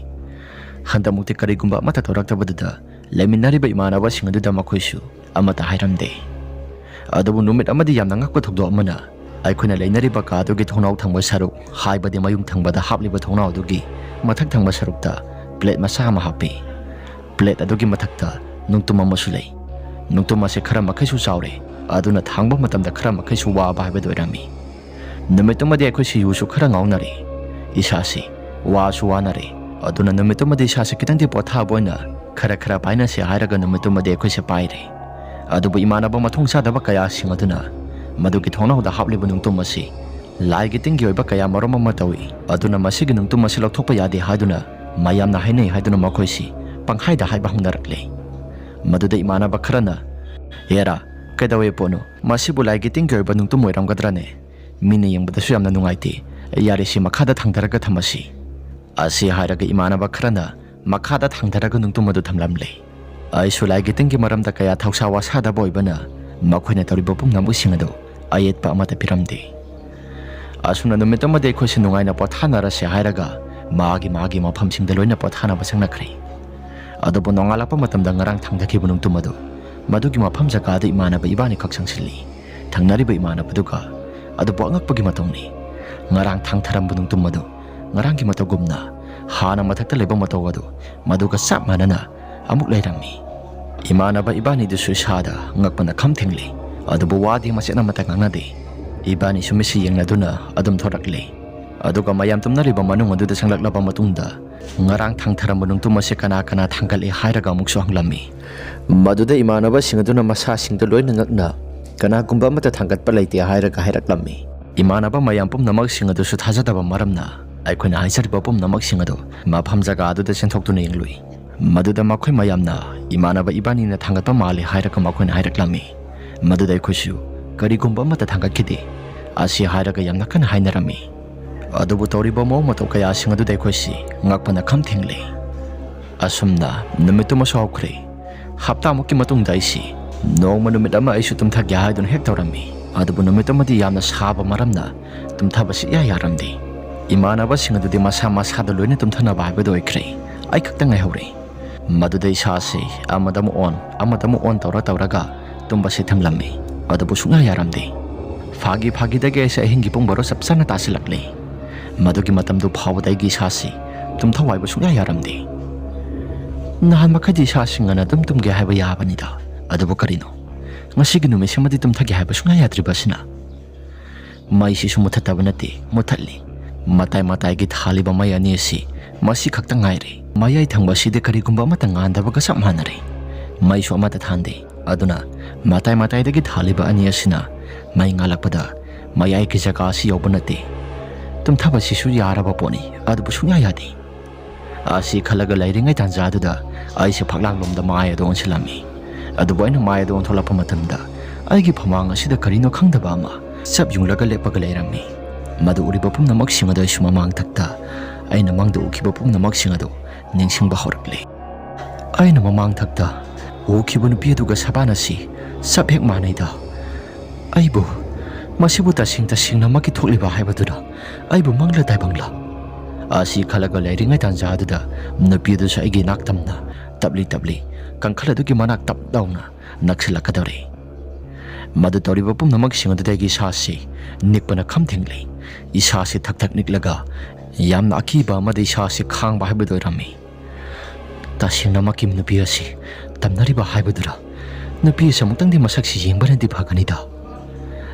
ꯍꯟꯗꯛꯃꯨꯛꯇꯤ ꯀꯔꯤꯒꯨꯝꯕ ꯑꯃꯠꯇ ꯇꯧꯔꯛꯇꯕꯗꯨꯗ ꯂꯩꯃꯤꯟꯅꯔꯤꯕ ꯏꯃꯥꯟꯅꯕꯁꯤꯡ ꯑꯗꯨꯗ ꯃꯈꯣꯏꯁꯨ ꯑꯃꯠꯇ ꯍꯥꯏꯔꯝꯗꯦ꯫ ꯑꯗꯨꯕꯨ ꯅꯨꯃꯤꯠ ꯑꯃꯗꯤ ꯌꯥꯝꯅ ꯉꯛꯄ ꯊꯧꯗꯣꯛ ꯑꯃꯅ ꯑꯩꯈꯣꯏꯅ ꯂꯩꯅꯔꯤꯕ ꯀꯥ ꯑꯗꯨꯒꯤ ꯊꯣꯡꯅꯥꯎ ꯊꯪꯕ ꯁꯔꯨꯛ, ꯍꯥꯏꯕꯗꯤ ꯃꯌꯨꯝ ꯊꯪꯕꯗ ꯍꯥꯞꯂꯤꯕ ꯊꯣꯡꯅꯥꯎ ꯑꯗꯨꯒꯤ ꯃꯊꯛ ꯊꯪꯕ ꯁꯔꯨꯛꯇ plate ꯃꯆꯥ ꯑꯃ ꯍꯥꯞꯄꯤ꯫ Plate ꯑꯗꯨꯒꯤ ꯃꯊꯛꯇ ꯅꯨꯡꯇꯨꯝ ꯑꯃꯁꯨ ꯂꯩ꯫ ꯅꯨꯡꯇꯨꯝ ꯑꯁꯤ ꯈꯔ ꯃꯈꯩꯁꯨ ꯆꯥꯎꯔꯦ, ꯑꯗꯨꯅ ꯊꯥꯡꯕ ꯃꯇꯝꯗ ꯈꯔ ꯃꯈꯩꯁꯨ ꯋꯥꯕ ꯍꯥꯏꯕꯗꯨ ꯑꯣꯏꯔꯝꯃꯤ꯫ ꯅꯨꯃꯤꯠꯇꯨꯃꯗꯤ ꯑꯩꯈꯣꯏꯁꯤ ꯌꯨꯁꯨ ꯈꯔ ꯉꯥꯎꯅꯔꯦ, ꯏꯁꯥꯁꯤ ꯋꯥꯁꯨ ꯋꯥꯅꯔꯦ꯫ ꯑꯗꯨꯅ ꯅꯨꯃꯤꯠꯇꯨꯃꯗꯤ ꯏꯁꯥꯁꯤ ꯈꯤꯇꯪꯗꯤ ꯄꯣꯊꯥꯕ ꯑꯣꯏꯅ ꯈꯔ ꯈꯔ ꯄꯥꯏꯅꯁꯦ ꯍꯥꯏꯔꯒ ꯅꯨꯃꯤꯠꯇꯨꯃꯗꯤ ꯑꯩꯈꯣꯏꯁꯦ ꯄꯥꯏꯔꯦ꯫ ꯑꯗꯨꯕꯨ ꯏꯃꯥꯟꯅꯕ ꯃꯊꯣꯡ ꯆꯥꯗꯕ ꯀꯌꯥꯁꯤꯡ ꯑꯗꯨꯅ ꯃꯗꯨꯒꯤ ꯊꯣꯡꯅꯥꯎꯗ ꯍꯥꯞꯂꯤꯕ ꯅꯨꯡꯇꯨꯝ ꯑꯁꯤ ꯂꯥꯏꯒꯤ ꯇꯤꯟꯒꯤ ꯑꯣꯏꯕ ꯀꯌꯥ ꯃꯔꯨꯝ ꯑꯃ ꯇꯧꯏ꯫ ꯑꯗꯨꯅ ꯃꯁꯤꯒꯤ ꯅꯨꯡꯇꯨꯝ ꯑꯁꯤ ꯂꯧꯊꯣꯛꯄ ꯌꯥꯗꯦ ꯍꯥꯏꯗꯨꯅ ꯃꯌꯥꯝꯅ ꯍꯥꯏꯅꯩ ꯍꯥꯏꯗꯨꯅ ꯃꯈꯣꯏꯁꯤ ꯄꯪꯍꯥꯏꯗ ꯍꯥꯏꯕ ꯍꯧꯅꯔꯛꯂꯦ꯫ ꯃꯗꯨꯗ ꯏꯃꯥꯟꯅꯕ ꯈꯔꯅ, "ꯍꯦꯔꯥ, ꯀꯩꯗꯧꯋꯦ ꯄꯣꯠꯅꯣ? ꯃꯁꯤꯕꯨ ꯂꯥꯏꯒꯤ ꯇꯤꯟꯒꯤ ꯑꯣꯏꯕ ꯅꯨꯡꯇꯨꯝ ꯑꯣꯏꯔꯝꯒꯗ꯭ꯔꯅꯦ? ꯃꯤꯅ ꯌꯦꯡꯕꯗꯁꯨ ꯌꯥꯝꯅ ꯅꯨꯡꯉꯥꯏꯇꯦ꯫ ꯌꯥꯔꯦ, ꯁꯤ ꯃꯈꯥꯗ ꯊꯥꯡꯊꯔꯒ ꯊꯝꯃꯁꯤ," ꯑꯁꯤ ꯍꯥꯏꯔꯒ ꯏꯃꯥꯟꯅꯕ ꯈꯔꯅ ꯃꯈꯥꯗ ꯊꯥꯡꯊꯔꯒ ꯅꯨꯡꯇꯨꯝ ꯑꯗꯨ ꯊꯝꯂꯝꯂꯦ꯫ ꯑꯩꯁꯨ ꯂꯥꯏꯒꯤ ꯇꯤꯟꯒꯤ ꯃꯔꯝꯗ ꯀꯌꯥ ꯊꯧꯁꯥ ꯋꯥꯁꯥꯗꯕ ꯑꯣꯏꯕꯅ ꯃꯈꯣꯏꯅ ꯇꯧꯔꯤꯕ ꯄꯨꯝꯅꯃꯛꯁꯤꯡ ꯑꯗꯨ ꯑꯌꯦꯠꯄ ꯑꯃꯠꯇ ꯄꯤꯔꯝꯗꯦ꯫ ꯑꯁꯨꯝꯅ ꯅꯨꯃꯤꯠ ꯑꯃꯗꯤ ꯑꯩꯈꯣꯏꯁꯦ ꯅꯨꯡꯉꯥꯏꯅ ꯄꯣꯊꯥꯅꯔꯁꯦ ꯍꯥꯏꯔꯒ ꯃꯥꯒꯤ ꯃꯥꯒꯤ ꯃꯐꯝꯁꯤꯡꯗ ꯂꯣꯏꯅ ꯄꯣꯊꯥꯅꯕ ꯆꯪꯅꯈ꯭ꯔꯦ꯫ ꯑꯗꯨꯕꯨ ꯅꯣꯡꯉꯥꯜꯂꯛꯄ ꯃꯇꯝꯗ ꯉꯔꯥꯡ ꯊꯥꯡꯊꯈꯤꯕ ꯅꯨꯡꯇꯨꯝ ꯑꯗꯨ ꯃꯗꯨꯒꯤ ꯃꯐꯝ ꯖꯒꯥꯗ ꯏꯃꯥꯟꯅꯕ ꯏꯕꯥꯅꯤ ꯈꯛ ꯆꯪꯁꯤꯜꯂꯤ꯫ ꯊꯪꯅꯔꯤꯕ ꯏꯃꯥꯟꯅꯕꯗꯨꯒ꯫ ꯑꯗꯨꯕꯨ ꯑꯉꯛꯄꯒꯤ ꯃꯇꯧꯅꯤ, ꯉꯔꯥꯡ ꯊꯥꯡꯊꯔꯝꯕ ꯅꯨꯡꯇꯨꯝ ꯑꯗꯨ ꯉꯔꯥꯡꯒꯤ ꯃꯇꯧꯒꯨꯝꯅ ꯍꯥꯟꯅ ꯃꯊꯛꯇ ꯂꯩꯕ ꯃꯇꯧ ꯑꯗꯨ ꯃꯗꯨꯒ ꯆꯞ ꯃꯥꯟꯅꯅ ꯑꯃꯨꯛ ꯂꯩꯔꯝꯃꯤ꯫ ꯏꯃꯥꯟꯅꯕ ꯏꯕꯥꯅꯤꯗꯨꯁꯨ ꯏꯁꯥꯗ ꯉꯛꯄꯅ ꯈꯝ ꯊꯦꯡꯂꯤ꯫ ꯑꯗꯨꯕꯨ ꯋꯥꯗꯤ ꯃꯆꯦꯠ ꯑꯃꯠꯇ ꯉꯥꯡꯅꯗꯦ꯫ ꯏꯕꯥꯅꯤꯁꯨ ꯃꯤꯠꯁꯤ ꯌꯦꯡꯅꯗꯨꯅ ꯑꯗꯨꯝ ꯊꯣꯔꯛꯂꯤ꯫ ꯑꯗꯨꯒ ꯃꯌꯥꯝ ꯇꯨꯝꯅꯔꯤꯕ ꯃꯅꯨꯡ ꯑꯗꯨꯗ ꯆꯪꯂꯛꯂꯕ ꯃꯇꯨꯡꯗ ꯉꯔꯥꯡ ꯊꯥꯡꯊꯔꯝꯕ ꯅꯨꯡꯇꯨꯝ ꯑꯁꯤ ꯀꯅꯥ ꯀꯅꯥ ꯊꯥꯡꯒꯠꯂꯤ ꯍꯥꯏꯔꯒ ꯑꯃꯨꯛꯁꯨ ꯍꯪꯂꯝꯃꯤ꯫ ꯃꯗꯨꯗ ꯏꯃꯥꯟꯅꯕꯁꯤꯡ ꯑꯗꯨꯅ ꯃꯁꯥꯁꯤꯡꯗ ꯂꯣꯏꯅ ꯉꯛꯅ ꯀꯅꯥꯒꯨꯝꯕ ꯑꯃꯠꯇ ꯊꯥꯡꯒꯠꯄ ꯂꯩꯇꯦ ꯍꯥꯏꯔꯒ ꯍꯥꯏꯔꯛꯂꯝꯃꯤ꯫ ꯏꯃꯥꯟꯅꯕ ꯃꯌꯥꯝ ꯄꯨꯝꯅꯃꯛꯁꯤꯡ ꯑꯗꯨꯁꯨ ꯊꯥꯖꯗꯕ ꯃꯔꯝꯅ ꯑꯩꯈꯣꯏꯅ ꯍꯥꯏꯖꯔꯤꯕ ꯄꯨꯝꯅꯃꯛꯁꯤꯡ ꯑꯗꯨ ꯃꯐꯝ ꯖꯒꯥ ꯑꯗꯨꯗ ꯆꯦꯟꯊꯣꯛꯇꯨꯅ ꯌꯦꯡꯂꯨꯏ꯫ ꯃꯗꯨꯗ ꯃꯈꯣꯏ ꯃꯌꯥꯝꯅ ꯏꯃꯥꯟꯅꯕ ꯏꯕꯥꯅꯤꯅ ꯊꯥꯡꯒꯠꯄ ꯃꯥꯜꯂꯤ ꯍꯥꯏꯔꯒ ꯃꯈꯣꯏꯅ ꯍꯥꯏꯔꯛꯂꯝꯃꯤ꯫ ꯃꯗꯨꯗ ꯑꯩꯈꯣꯏꯁꯨ ꯀꯔꯤꯒꯨꯝꯕ ꯑꯃꯠꯇ ꯊꯥꯡꯒꯠꯈꯤꯗꯦ ꯑꯁꯤ ꯍꯥꯏꯔꯒ ꯌꯥꯝꯅ ꯀꯟꯅ ꯍꯥꯏꯅꯔꯝꯃꯤ꯫ ꯑꯗꯨꯕꯨ ꯇꯧꯔꯤꯕ ꯃꯑꯣꯡ ꯃꯇꯧ ꯀꯌꯥꯁꯤꯡ ꯑꯗꯨꯗ ꯑꯩꯈꯣꯏꯁꯤ ꯉꯛꯄꯅ ꯈꯝ ꯊꯦꯡꯂꯦ꯫ ꯑꯁꯨꯝꯅ ꯅꯨꯃꯤꯠꯇꯨꯃꯁꯨ ꯍꯧꯈ꯭ꯔꯦ꯫ ꯍꯞꯇꯥꯃꯨꯛꯀꯤ ꯃꯇꯨꯡꯗ ꯑꯩꯁꯤ ꯅꯣꯡꯃ ꯅꯨꯃꯤꯠ ꯑꯃ ꯑꯩꯁꯨ ꯇꯨꯝꯊꯒꯦ ꯍꯥꯏꯗꯨꯅ ꯍꯦꯛ ꯇꯧꯔꯝꯃꯤ꯫ ꯑꯗꯨꯕꯨ ꯅꯨꯃꯤꯠꯇꯨꯃꯗꯤ ꯌꯥꯝꯅ ꯁꯥꯕ ꯃꯔꯝꯅ ꯇꯨꯝꯊꯕꯁꯤ ꯏꯌꯥ ꯌꯥꯔꯝꯗꯦ꯫ ꯏꯃꯥꯟꯅꯕꯁꯤꯡ ꯑꯗꯨꯗꯤ ꯃꯁꯥ ꯃꯁꯥꯗ ꯂꯣꯏꯅ ꯇꯨꯝꯊꯅꯕ ꯍꯥꯏꯕꯗꯨ ꯑꯣꯏꯈ꯭ꯔꯦ꯫ ꯑꯩ ꯈꯛꯇ ꯉꯥꯏꯍꯧꯔꯦ꯫ ꯃꯗꯨꯗ ꯏꯁꯥꯁꯤ ꯑꯃꯗ ꯑꯃꯨꯛ ꯑꯣꯟ, ꯑꯃꯗ ꯑꯃꯨꯛ ꯑꯣꯟ ꯇꯧꯔ ꯇꯧꯔꯒ ꯇꯨꯝꯕꯁꯤ ꯊꯝꯂꯝꯃꯤ꯫ ꯑꯗꯨꯕꯨ ꯁꯨꯡꯌꯥ ꯌꯥꯔꯝꯗꯦ꯫ ꯐꯥꯒꯤ ꯐꯥꯒꯤꯗꯒꯤ ꯑꯩꯁꯦ ꯑꯍꯤꯡꯒꯤ ꯄꯨꯡ ꯕꯥꯔꯣ ꯆꯞ ꯆꯥꯅ ꯇꯥꯁꯤꯜꯂꯛꯂꯦ꯫ ꯃꯗꯨꯒꯤ ꯃꯇꯝꯗꯨ ꯐꯥꯎꯕꯗ ꯑꯩꯒꯤ ꯏꯁꯥꯁꯤ ꯇꯨꯝꯊꯧ ꯍꯥꯏꯕ ꯁꯨꯡꯌꯥ ꯌꯥꯔꯝꯗꯦ꯫ ꯅꯍꯥꯟ ꯃꯈꯩꯗꯤ ꯏꯁꯥꯁꯤ ꯉꯟꯅ ꯑꯗꯨꯝ ꯇꯨꯝꯒꯦ ꯍꯥꯏꯕ ꯌꯥꯕꯅꯤꯗ꯫ ꯑꯗꯨꯕꯨ ꯀꯔꯤꯅꯣ? ꯉꯁꯤꯒꯤ ꯅꯨꯃꯤꯠꯁꯤꯃꯗꯤ ꯇꯨꯝꯊꯒꯦ ꯍꯥꯏꯕ ꯁꯨꯡꯌꯥ ꯌꯥꯗ꯭ꯔꯤꯕ ꯑꯁꯤꯅ? ꯃꯩꯁꯤꯁꯨ ꯃꯨꯊꯠꯇꯕ ꯅꯠꯇꯦ, ꯃꯨꯊꯠꯂꯤ꯫ ꯃꯇꯥꯏ ꯃꯇꯥꯏꯒꯤ ꯊꯥꯜꯂꯤꯕ ꯃꯩ ꯑꯅꯤ ꯑꯁꯤ ꯃꯁꯤ ꯈꯛꯇ ꯉꯥꯏꯔꯦ꯫ ꯃꯌꯥꯏ ꯊꯪꯕ ꯑꯁꯤꯗꯤ ꯀꯔꯤꯒꯨꯝꯕ ꯑꯃꯠꯇ ꯉꯥꯟꯗꯕꯒ ꯆꯞ ꯃꯥꯟꯅꯔꯦ꯫ ꯃꯩꯁꯨ ꯑꯃꯠꯇ ꯊꯥꯟꯗꯦ꯫ ꯑꯗꯨꯅ ꯃꯇꯥꯏ ꯃꯇꯥꯏꯗꯒꯤ ꯊꯥꯜꯂꯤꯕ ꯑꯅꯤ ꯑꯁꯤꯅ ꯃꯩ ꯉꯥꯜꯂꯛꯄꯗ ꯃꯌꯥꯏꯒꯤ ꯖꯒꯥ ꯑꯁꯤ ꯌꯧꯕ ꯅꯠꯇꯦ꯫ ꯇꯨꯝꯊꯕꯁꯤꯁꯨ ꯌꯥꯔꯕ ꯄꯣꯠꯅꯤ, ꯑꯗꯨꯕꯨ ꯁꯨꯡꯌꯥ ꯌꯥꯗꯦ꯫ ꯑꯁꯤ ꯈꯜꯂꯒ ꯂꯩꯔꯤꯉꯩ ꯇꯥꯟꯖꯥꯗꯨꯗ ꯑꯩꯁꯦ ꯐꯛꯂꯥꯡꯂꯣꯝꯗ ꯃꯥꯏ ꯑꯗꯨ ꯑꯣꯟꯁꯤꯜꯂꯝꯃꯤ꯫ ꯑꯗꯨꯕꯨ ꯑꯩꯅ ꯃꯥꯏ ꯑꯗꯨ ꯑꯣꯟꯊꯣꯛꯂꯛꯄ ꯃꯇꯝꯗ ꯑꯩꯒꯤ ꯐꯃꯥꯡ ꯑꯁꯤꯗ ꯀꯔꯤꯅꯣ ꯈꯪꯗꯕ ꯑꯃ ꯆꯞ ꯌꯨꯡꯂꯒ ꯂꯦꯞꯄꯒ ꯂꯩꯔꯝꯃꯤ꯫ ꯃꯗꯨ ꯎꯔꯤꯕ ꯄꯨꯝꯅꯃꯛꯁꯤꯡ ꯑꯗꯨ ꯑꯩꯁꯨ ꯃꯃꯥꯡ ꯊꯛꯇ ꯑꯩꯅ ꯃꯪꯗ ꯎꯈꯤꯕ ꯄꯨꯝꯅꯃꯛꯁꯤꯡ ꯑꯗꯨ ꯅꯤꯡꯁꯤꯡꯕ ꯍꯧꯔꯛꯂꯦ꯫ ꯑꯩꯅ ꯃꯃꯥꯡ ꯊꯛꯇ ꯎꯈꯤꯕ ꯅꯨꯄꯤ ꯑꯗꯨꯒ ꯁꯕꯥꯟ ꯑꯁꯤ ꯆꯞ ꯍꯦꯛ ꯃꯥꯟꯅꯩꯗ꯫ ꯑꯩꯕꯨ, ꯃꯁꯤꯕꯨ ꯇꯁꯦꯡ ꯇꯁꯦꯡꯅꯃꯛꯀꯤ ꯊꯣꯛꯂꯤꯕ ꯍꯥꯏꯕꯗꯨꯔ? ꯑꯩꯕꯨ ꯃꯪꯂ ꯇꯥꯏꯕꯪꯂ? ꯑꯁꯤ ꯈꯜꯂꯒ ꯂꯩꯔꯤꯉꯩ ꯇꯥꯟꯖꯥꯗꯨꯗ ꯅꯨꯄꯤ ꯑꯗꯨꯁꯨ ꯑꯩꯒꯤ ꯅꯥꯛꯇꯝꯅ ꯇꯞꯂꯤ ꯇꯞꯂꯤ ꯀꯥꯡꯈꯜ ꯑꯗꯨꯒꯤ ꯃꯅꯥꯛ ꯇꯞ ꯂꯥꯎꯅ ꯅꯛꯁꯤꯜꯂꯛꯀꯗꯧꯔꯦ꯫ ꯃꯗꯨ ꯇꯧꯔꯤꯕ ꯄꯨꯝꯅꯃꯛꯁꯤꯡ ꯑꯗꯨꯗ ꯑꯩꯒꯤ ꯏꯁꯥꯁꯤ ꯅꯤꯛꯄꯅ ꯈꯝ ꯊꯦꯡꯂꯦ꯫ ꯏꯁꯥꯁꯤ ꯊꯛ ꯊꯛ ꯅꯤꯛꯂꯒ ꯌꯥꯝꯅ ꯑꯀꯤꯕ ꯑꯃꯗꯤ ꯏꯁꯥꯁꯤ ꯈꯥꯡꯕ ꯍꯥꯏꯕꯗꯨ ꯑꯣꯏꯔꯝꯃꯤ꯫ ꯇꯁꯦꯡꯅꯃꯛꯀꯤ ꯅꯨꯄꯤ ꯑꯁꯤ ꯇꯝꯅꯔꯤꯕ ꯍꯥꯏꯕꯗꯨꯔ? ꯅꯨꯄꯤ ꯑꯁꯤ ꯑꯃꯨꯛꯇꯪꯗꯤ ꯃꯁꯛꯁꯤ ꯌꯦꯡꯕꯅꯗꯤ ꯐꯒꯅꯤꯗ꯫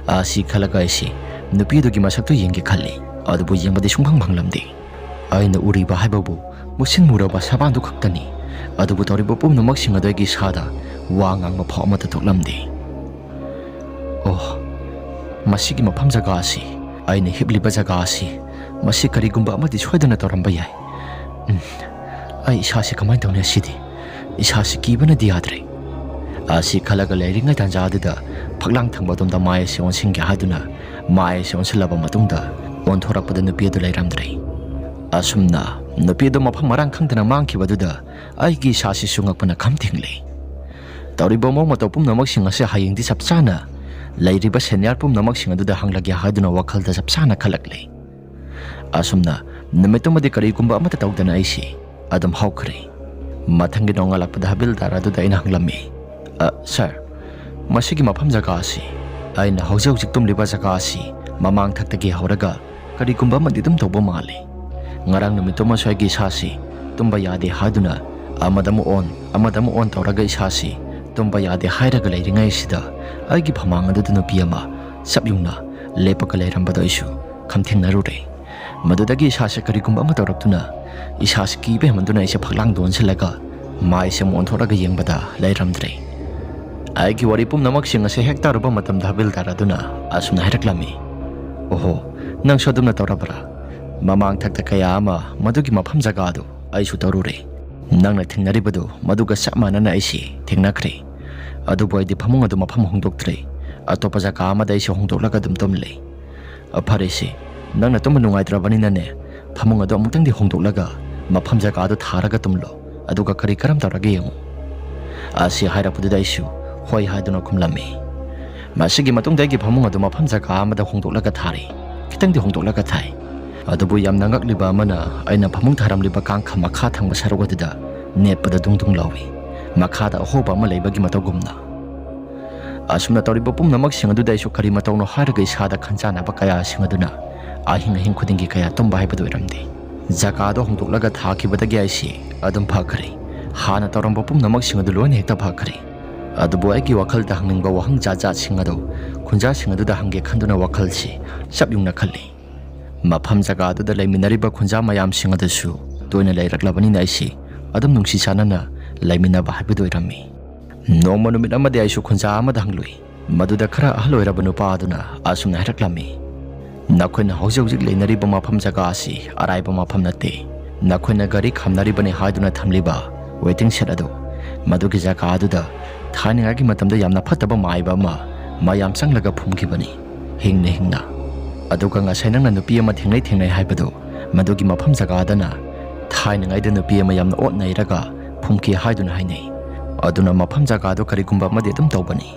ꯑꯁꯤ ꯈꯜꯂꯒ ꯑꯩꯁꯤ ꯅꯨꯄꯤ ꯑꯗꯨꯒꯤ ꯃꯁꯛꯇꯨ ꯌꯦꯡꯒꯦ ꯈꯜꯂꯤ, ꯑꯗꯨꯕꯨ ꯌꯦꯡꯕꯗꯤ ꯁꯨꯡꯐꯪ ꯐꯪꯂꯝꯗꯦ꯫ ꯑꯩꯅ ꯎꯔꯤꯕ ꯍꯥꯏꯕꯕꯨ ꯃꯨꯁꯤꯟ ꯃꯨꯔꯕ ꯁꯕꯥꯟꯗꯨ ꯈꯛꯇꯅꯤ, ꯑꯗꯨꯕꯨ ꯇꯧꯔꯤꯕ ꯄꯨꯝꯅꯃꯛꯁꯤꯡ ꯑꯗꯨ ꯑꯩꯒꯤ ꯏꯁꯥꯗ ꯋꯥ ꯉꯥꯡꯕ ꯐꯥꯎ ꯑꯃꯠꯇ ꯊꯣꯛꯂꯝꯗꯦ꯫ ꯑꯣ, ꯃꯁꯤꯒꯤ ꯃꯐꯝ ꯖꯒꯥ ꯑꯁꯤ, ꯑꯩꯅ ꯍꯤꯞꯂꯤꯕ ꯖꯒꯥ ꯑꯁꯤ, ꯃꯁꯤ ꯀꯔꯤꯒꯨꯝꯕ ꯑꯃꯗꯤ ꯁꯣꯏꯗꯅ ꯇꯧꯔꯝꯕ ꯌꯥꯏ꯫ ꯎꯝ, ꯑꯩ ꯏꯁꯥꯁꯤ ꯀꯃꯥꯏꯅ ꯇꯧꯅꯤ ꯑꯁꯤꯗꯤ? ꯏꯁꯥꯁꯤ ꯀꯤꯕꯅꯗꯤ ꯌꯥꯗ꯭ꯔꯦ꯫ ꯑꯁꯤ ꯈꯜꯂꯒ ꯂꯩꯔꯤꯉꯩ ꯇꯥꯟꯖꯥꯗꯨꯗ ꯐꯛꯂꯥꯡ ꯊꯪꯕ ꯑꯗꯣꯝꯗ ꯃꯥꯏ ꯑꯁꯤ ꯑꯣꯟꯁꯤꯟꯒꯦ ꯍꯥꯏꯗꯨꯅ ꯃꯥꯏ ꯑꯁꯤ ꯑꯣꯟꯁꯤꯜꯂꯕ ꯃꯇꯨꯡꯗ ꯑꯣꯟꯊꯣꯔꯛꯄꯗ ꯅꯨꯄꯤ ꯑꯗꯨ ꯂꯩꯔꯝꯗ꯭ꯔꯦ꯫ ꯑꯁꯨꯝꯅ ꯅꯨꯄꯤ ꯑꯗꯨ ꯃꯐꯝ ꯃꯔꯥꯡ ꯈꯪꯗꯅ ꯃꯥꯡꯈꯤꯕ ꯑꯗꯨꯗ ꯑꯩꯒꯤ ꯏꯁꯥꯁꯤꯁꯨ ꯉꯛꯄꯅ ꯈꯝ ꯊꯦꯡꯂꯦ꯫ ꯇꯧꯔꯤꯕ ꯃꯑꯣꯡ ꯃꯇꯧ ꯄꯨꯝꯅꯃꯛꯁꯤꯡ ꯑꯁꯤ ꯍꯌꯦꯡꯗꯤ ꯆꯞ ꯆꯥꯅ ꯂꯩꯔꯤꯕ ꯁꯦꯅꯤꯌꯔ ꯄꯨꯝꯅꯃꯛꯁꯤꯡ ꯑꯗꯨꯗ ꯍꯪꯂꯒꯦ ꯍꯥꯏꯗꯨꯅ ꯋꯥꯈꯜꯗ ꯆꯞ ꯆꯥꯅ ꯈꯜꯂꯛꯂꯦ꯫ ꯑꯁꯨꯝꯅ ꯅꯨꯃꯤꯠꯇꯨꯃꯗꯤ ꯀꯔꯤꯒꯨꯝꯕ ꯑꯃꯠꯇ ꯇꯧꯗꯅ ꯑꯩꯁꯤ ꯑꯗꯨꯝ ꯍꯧꯈ꯭ꯔꯦ꯫ ꯃꯊꯪꯒꯤ ꯅꯣꯡꯉꯥꯜꯂꯛꯄꯗ ꯍꯕꯤꯜꯗꯥꯔ ꯑꯗꯨꯗ ꯑꯩꯅ ꯍꯪꯂꯝꯃꯤ, "ꯑ, ꯁꯥꯔ, ꯃꯁꯤꯒꯤ ꯃꯐꯝ ꯖꯒꯥ ꯑꯁꯤ, ꯑꯩꯅ ꯍꯧꯖꯤꯛ ꯍꯧꯖꯤꯛ ꯇꯨꯝꯂꯤꯕ ꯖꯒꯥ ꯑꯁꯤ ꯃꯃꯥꯡ ꯊꯛꯇꯒꯤ ꯍꯧꯔꯒ ꯀꯔꯤꯒꯨꯝꯕ ꯑꯃꯗꯤ ꯑꯗꯨꯝ ꯇꯧꯕ ꯃꯥꯜꯂꯤ꯫ ꯉꯔꯥꯡ ꯅꯨꯃꯤꯠꯇꯨꯃꯁꯨ ꯑꯩꯒꯤ ꯏꯁꯥꯁꯤ ꯇꯨꯝꯕ ꯌꯥꯗꯦ ꯍꯥꯏꯗꯨꯅ ꯑꯃꯗ ꯑꯃꯨꯛ ꯑꯣꯟ, ꯑꯃꯗ ꯑꯃꯨꯛ ꯑꯣꯟ ꯇꯧꯔꯒ ꯏꯁꯥꯁꯤ ꯇꯨꯝꯕ ꯌꯥꯗꯦ ꯍꯥꯏꯔꯒ ꯂꯩꯔꯤꯉꯩꯁꯤꯗ ꯑꯩꯒꯤ ꯐꯃꯥꯡ ꯑꯗꯨꯗ ꯅꯨꯄꯤ ꯑꯃ ꯆꯞ ꯌꯨꯡꯅ ꯂꯦꯞꯄꯒ ꯂꯩꯔꯝꯕꯗꯣ ꯑꯩꯁꯨ ꯈꯝꯊꯦꯡꯅꯔꯨꯔꯦ꯫ ꯃꯗꯨꯗꯒꯤ ꯏꯁꯥꯁꯦ ꯀꯔꯤꯒꯨꯝꯕ ꯑꯃ ꯇꯧꯔꯛꯇꯨꯅ, ꯏꯁꯥꯁꯦ ꯀꯤꯕ ꯍꯦꯟꯃꯟꯗꯨꯅ ꯑꯩꯁꯦ ꯐꯛꯂꯥꯡꯗ ꯑꯣꯟꯁꯤꯜꯂꯒ ꯃꯥꯏꯁꯦ ꯑꯃꯨꯛ ꯑꯣꯟꯊꯣꯛꯂꯒ ꯌꯦꯡꯕꯗ ꯂꯩꯔꯝꯗ꯭ꯔꯦ꯫ ꯑꯩꯒꯤ ꯋꯥꯔꯤ ꯄꯨꯝꯅꯃꯛꯁꯤꯡ ꯑꯁꯦ ꯍꯦꯛ ꯇꯥꯔꯨꯕ ꯃꯇꯝꯗ ꯍꯕꯤꯜꯗꯥꯔ ꯑꯗꯨꯅ ꯑꯁꯨꯝꯅ ꯍꯥꯏꯔꯛꯂꯝꯃꯤ, "ꯑꯣꯍꯣ, ꯅꯪꯁꯨ ꯑꯗꯨꯝꯅ ꯇꯧꯔꯕ꯭ꯔꯥ? ꯃꯃꯥꯡ ꯊꯛꯇ ꯀꯌꯥ ꯑꯃ ꯃꯗꯨꯒꯤ ꯃꯐꯝ ꯖꯒꯥꯗꯨ ꯑꯩꯁꯨ ꯇꯧꯔꯨꯔꯦ꯫ ꯅꯪꯅ ꯊꯦꯡꯅꯔꯤꯕꯗꯨ ꯃꯗꯨꯒ ꯆꯞ ꯃꯥꯟꯅꯅ ꯑꯩꯁꯤ ꯊꯦꯡꯅꯈ꯭ꯔꯦ꯫ ꯑꯗꯨꯕꯨ ꯑꯩꯗꯤ ꯐꯃꯨꯡ ꯑꯗꯨ ꯃꯐꯝ ꯍꯣꯡꯗꯣꯛꯇ꯭ꯔꯦ꯫ ꯑꯇꯣꯞꯄ ꯖꯒꯥ ꯑꯃꯗ ꯑꯩꯁꯨ ꯍꯣꯡꯗꯣꯛꯂꯒ ꯑꯗꯨꯝ ꯇꯨꯝꯂꯦ꯫" "ꯑ, ꯐꯔꯦꯁꯦ, ꯅꯪꯅ ꯇꯨꯝꯕ ꯅꯨꯡꯉꯥꯏꯇ꯭ꯔꯕꯅꯤꯅꯅꯦ, ꯐꯃꯨꯡ ꯑꯗꯨ ꯑꯃꯨꯛꯇꯪꯗꯤ ꯍꯣꯡꯗꯣꯛꯂꯒ ꯃꯐꯝ ꯖꯒꯥꯗꯨ ꯊꯥꯔꯒ ꯇꯨꯝꯂꯣ꯫ ꯑꯗꯨꯒ ꯀꯔꯤ ꯀꯔꯝ ꯇꯧꯔꯒꯦ ꯌꯦꯡꯉꯨ꯫" ꯑꯁꯤ ꯍꯥꯏꯔꯛꯄꯗꯨꯗ ꯑꯩꯁꯨ ꯍꯣꯏ ꯍꯥꯏꯗꯨꯅ ꯈꯨꯝꯂꯝꯃꯤ꯫ ꯃꯁꯤꯒꯤ ꯃꯇꯨꯡꯗ ꯑꯩꯒꯤ ꯐꯃꯨꯡ ꯑꯗꯨ ꯃꯐꯝ ꯖꯒꯥ ꯑꯃꯗ ꯍꯣꯡꯗꯣꯛꯂꯒ ꯊꯥꯔꯦ꯫ ꯈꯤꯇꯪꯗꯤ ꯍꯣꯡꯗꯣꯛꯂꯒ ꯊꯥꯏ꯫ ꯑꯗꯨꯕꯨ ꯌꯥꯝꯅ ꯉꯛꯂꯤꯕ ꯑꯃꯅ, ꯑꯩꯅ ꯐꯃꯨꯡ ꯊꯥꯔꯝꯂꯤꯕ ꯀꯥꯡꯈ ꯃꯈꯥ ꯊꯪꯕ ꯁꯔꯨꯛ ꯑꯗꯨꯗ ꯅꯦꯠꯄꯗ ꯗꯨꯡ ꯗꯨꯡ ꯂꯥꯎꯏ, ꯃꯈꯥꯗ ꯑꯍꯣꯕ ꯑꯃ ꯂꯩꯕꯒꯤ ꯃꯇꯧꯒꯨꯝꯅ꯫ ꯑꯁꯨꯝꯅ ꯇꯧꯔꯤꯕ ꯄꯨꯝꯅꯃꯛꯁꯤꯡ ꯑꯗꯨꯗ ꯑꯩꯁꯨ ꯀꯔꯤ ꯃꯇꯧꯅꯣ ꯍꯥꯏꯔꯒ ꯏꯁꯥꯗ ꯈꯟꯖꯥꯟꯅꯕ ꯀꯌꯥꯁꯤꯡ ꯑꯗꯨꯅ ꯑꯍꯤꯡ ꯑꯍꯤꯡ ꯈꯨꯗꯤꯡꯒꯤ ꯀꯌꯥ ꯇꯨꯝꯕ ꯍꯥꯏꯕꯗꯨ ꯑꯣꯏꯔꯝꯗꯦ꯫ ꯖꯒꯥꯗꯣ ꯍꯣꯡꯗꯣꯛꯂꯒ ꯊꯥꯈꯤꯕꯗꯒꯤ ꯑꯩꯁꯤ ꯑꯗꯨꯝ ꯐꯈ꯭ꯔꯦ꯫ ꯍꯥꯟꯅ ꯇꯧꯔꯝꯕ ꯄꯨꯝꯅꯃꯛꯁꯤꯡ ꯑꯗꯨ ꯂꯣꯏꯅ ꯍꯦꯛꯇ ꯐꯈ꯭ꯔꯦ꯫ ꯑꯗꯨꯕꯨ ꯑꯩꯒꯤ ꯋꯥꯈꯜꯗ ꯍꯪꯅꯤꯡꯕ ꯋꯥꯍꯪ ꯖꯥꯠ ꯖꯥꯠꯁꯤꯡ ꯑꯗꯨ ꯈꯨꯟꯖꯥꯁꯤꯡ ꯑꯗꯨꯗ ꯍꯪꯒꯦ ꯈꯟꯗꯨꯅ ꯋꯥꯈꯜꯁꯤ ꯆꯞ ꯌꯨꯡꯅ ꯈꯜꯂꯤ꯫ ꯃꯐꯝ ꯖꯒꯥ ꯑꯗꯨꯗ ꯂꯩꯃꯤꯟꯅꯔꯤꯕ ꯈꯨꯟꯖꯥ ꯃꯌꯥꯝꯁꯤꯡ ꯑꯗꯨꯁꯨ ꯇꯣꯏꯅ ꯂꯩꯔꯛꯂꯕꯅꯤꯅ ꯑꯩꯁꯤ ꯑꯗꯨꯝ ꯅꯨꯡꯁꯤ ꯆꯥꯟꯅꯅ ꯂꯩꯃꯤꯟꯅꯕ ꯍꯥꯏꯕꯗꯨ ꯑꯣꯏꯔꯝꯃꯤ꯫ ꯅꯣꯡꯃ ꯅꯨꯃꯤꯠ ꯑꯃꯗꯤ ꯑꯩꯁꯨ ꯈꯨꯟꯖꯥ ꯑꯃꯗ ꯍꯪꯂꯨꯏ꯫ ꯃꯗꯨꯗ ꯈꯔ ꯑꯍꯜ ꯑꯣꯏꯔꯕ ꯅꯨꯄꯥ ꯑꯗꯨꯅ ꯑꯁꯨꯝꯅ ꯍꯥꯏꯔꯛꯂꯝꯃꯤ, "ꯅꯈꯣꯏꯅ ꯍꯧꯖꯤꯛ ꯍꯧꯖꯤꯛ ꯂꯩꯅꯔꯤꯕ ꯃꯐꯝ ꯖꯒꯥ ꯑꯁꯤ ꯑꯔꯥꯏꯕ ꯃꯐꯝ ꯅꯠꯇꯦ꯫ ꯅꯈꯣꯏꯅ ꯒꯥꯔꯤ ꯈꯥꯝꯅꯔꯤꯕꯅꯤ ꯍꯥꯏꯗꯨꯅ ꯊꯝꯂꯤꯕ ꯋꯦꯇꯤꯡ ꯁꯦꯗ ꯑꯗꯨ, ꯃꯗꯨꯒꯤ ꯖꯒꯥ ꯑꯗꯨꯗ ꯊꯥꯏꯅꯉꯥꯏꯒꯤ ꯃꯇꯝꯗ ꯌꯥꯝꯅ ꯐꯠꯇꯕ ꯃꯥꯏꯕ ꯑꯃ ꯃꯌꯥꯝ ꯆꯪꯂꯒ ꯐꯨꯝꯈꯤꯕꯅꯤ, ꯍꯤꯡꯅ ꯍꯤꯡꯅ꯫ ꯑꯗꯨꯒ ꯉꯁꯥꯏ ꯅꯪꯅ ꯅꯨꯄꯤ ꯑꯃ ꯊꯦꯡꯅꯩ ꯊꯦꯡꯅꯩ ꯍꯥꯏꯕꯗꯨ, ꯃꯗꯨꯒꯤ ꯃꯐꯝ ꯖꯒꯥꯗꯅ ꯊꯥꯏꯅꯉꯩꯗ ꯅꯨꯄꯤ ꯑꯃ ꯌꯥꯝꯅ ꯑꯣꯠ ꯅꯩꯔꯒ ꯐꯨꯝꯈꯤ ꯍꯥꯏꯗꯨꯅ ꯍꯥꯏꯅꯩ꯫ ꯑꯗꯨꯅ ꯃꯐꯝ ꯖꯒꯥꯗꯨ ꯀꯔꯤꯒꯨꯝꯕ ꯑꯃꯗꯤ ꯑꯗꯨꯝ ꯇꯧꯕꯅꯤ꯫"